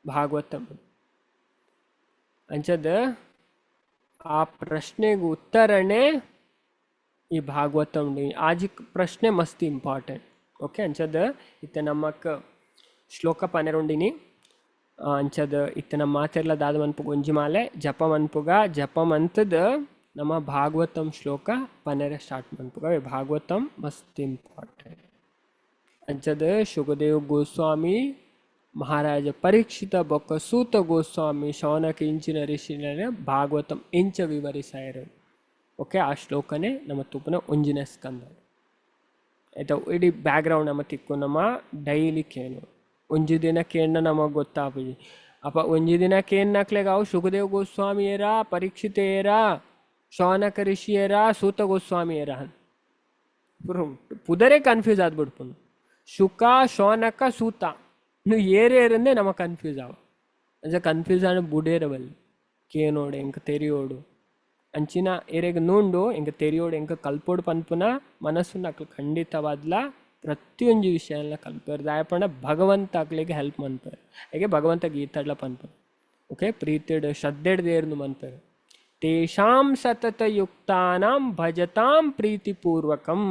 ಭಾಗವತ ಅಂಚದ ಆ ಪ್ರಶ್ನೆಗೆ ಉತ್ತರನೇ ಈ ಭಾಗವತ ಉಂಡು. ಆಜಿ ಪ್ರಶ್ನೆ ಮಸ್ತ್ ಇಂಪಾರ್ಟೆಂಟ್. ಓಕೆ ಅಂಚದ ಇತ್ತೆ ನಮ್ಮಕ್ ಶ್ಲೋಕ ಪನೆರುಂಡಿನಿ. ಅಂಚದ ಇತ್ತೆ ನಮ್ಮ ಮಾತೆರ್ಲ ದಾದ ಮನ್ಪುಗ ಒಂಜಿ ಮಾಲೆ ಜಪ ಮನ್ಪುಗ ಜಪ ಮಂತದ ನಮ್ಮ ಭಾಗವತಂ ಶ್ಲೋಕ ಪನೆರೆ ಸ್ಟಾರ್ಟ್ ಮನ್ಪುಗ. ಭಾಗವತಂ ಮಸ್ತ್ ಇಂಪಾರ್ಟೆಂಟ್. ಅಂಚದ ಶುಕದೇವ್ ಗೋಸ್ವಾಮಿ ಮಹಾರಾಜ ಪರೀಕ್ಷಿತ ಬೊಕ್ಕ ಸೂತ ಗೋಸ್ವಾಮಿ ಶೌನಕ ಇಂಚಿನ ಋಷಿನ ಭಾಗವತಂ ಇಂಚ ವಿವರಿಸಾಯರು. ಓಕೆ ಆ ಶ್ಲೋಕನೇ ನಮ್ಮ ತುಪ್ಪನ ಒಂಜಿನ ಸ್ಕಂದ. ಆಯ್ತಾ ಇಡೀ ಬ್ಯಾಕ್ಗ್ರೌಂಡ್ ನಮ್ಮ ತಿಕ್ಕು ನಮ್ಮ ಡೈಲಿ ಕೇನು ಒಂಜಿ ದಿನ ಕೇಂದ್ರ ನಮಗೆ ಗೊತ್ತಾಪುಜಿ. ಅಪ್ಪ ಒಂಜಿ ದಿನ ಕೇನ್ನಕ್ಲೆಗ್ ಅವು ಶುಕದೇವ್ ಗೋಸ್ವಾಮಿಯರ ಪರೀಕ್ಷಿತೆಯರ ಶೌನಕ ಋಷಿಯರ ಸೂತ ಗೋಸ್ವಾಮಿಯರ ಪುದರೇ ಕನ್ಫ್ಯೂಸ್ ಆದ್ಬಿಡ್ಪುನು. ಶುಕ ಶೌನಕ ಸೂತ ಇನ್ನು ಏರೇರಂದೇ ನಮಗೆ ಕನ್ಫ್ಯೂಸ್ ಆವ. ಅಂಚ ಕನ್ಫ್ಯೂಸ್ ಆಂಡ ಬುಡೇರವಲ್ಲಿ ಕೇನೋಡು ಎಂಕ ತೆರಿಯೋಡು ಅಂಚಿನ ಏರೆಗ್ ನೂಂಡು ಎಂಕ ತೆರಿಯೋಡು ಎಂಕ ಕಲ್ಪೋಡು ಪನ್ಪುನ ಮನಸ್ಸುನ ಅಕ್ಲು ಖಂಡಿತವಾದ್ಲ ಪ್ರತಿಯೊಂಜಿ ವಿಷಯನ ಕಲ್ಪೇರು. ದಾಯಪಂಡ ಭಗವಂತ ಅಕ್ಲಿಗೆ ಹೆಲ್ಪ್ ಮನ್ಪೇರು. ಹೇಗೆ ಭಗವಂತ ಗೀತಡ್ಲ ಪನ್ಪುನ. ಓಕೆ ಪ್ರೀತಿಡ್ ಶ್ರದ್ಧೆಡ್ ದೇರ್ನು ಮನ್ಪೇರು. ತೇಷಾಂ ಸತತಯುಕ್ತಾನಾಂ ಭಜತಾಂ ಪ್ರೀತಿಪೂರ್ವಕಂ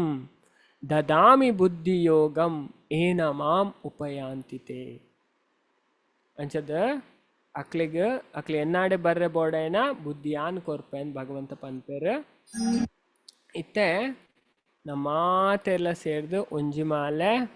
ದದಾಮಿ ಬುದ್ಧಿಯೋಗಂ ಏನ ಮಾಂ ಉಪಯಾಂತಿತೆ. ಅಂಚದ ಅಕ್ಲೆಗ್ ಅಕ್ಲೆ ಎನ್ನಾಡೆ ಬರ್ರೆ ಬೋಡೈನ ಬುದ್ಧಿಯಾನ್ ಕೊರ್ಪೆನ್ ಭಗವಂತ ಪನ್ಪೆರ್. ಇತ್ತೆ ನಮಾತೆರ್ಲ ಸೇರ್ದ್ ಒಂಜಿ ಮಾಲೆ.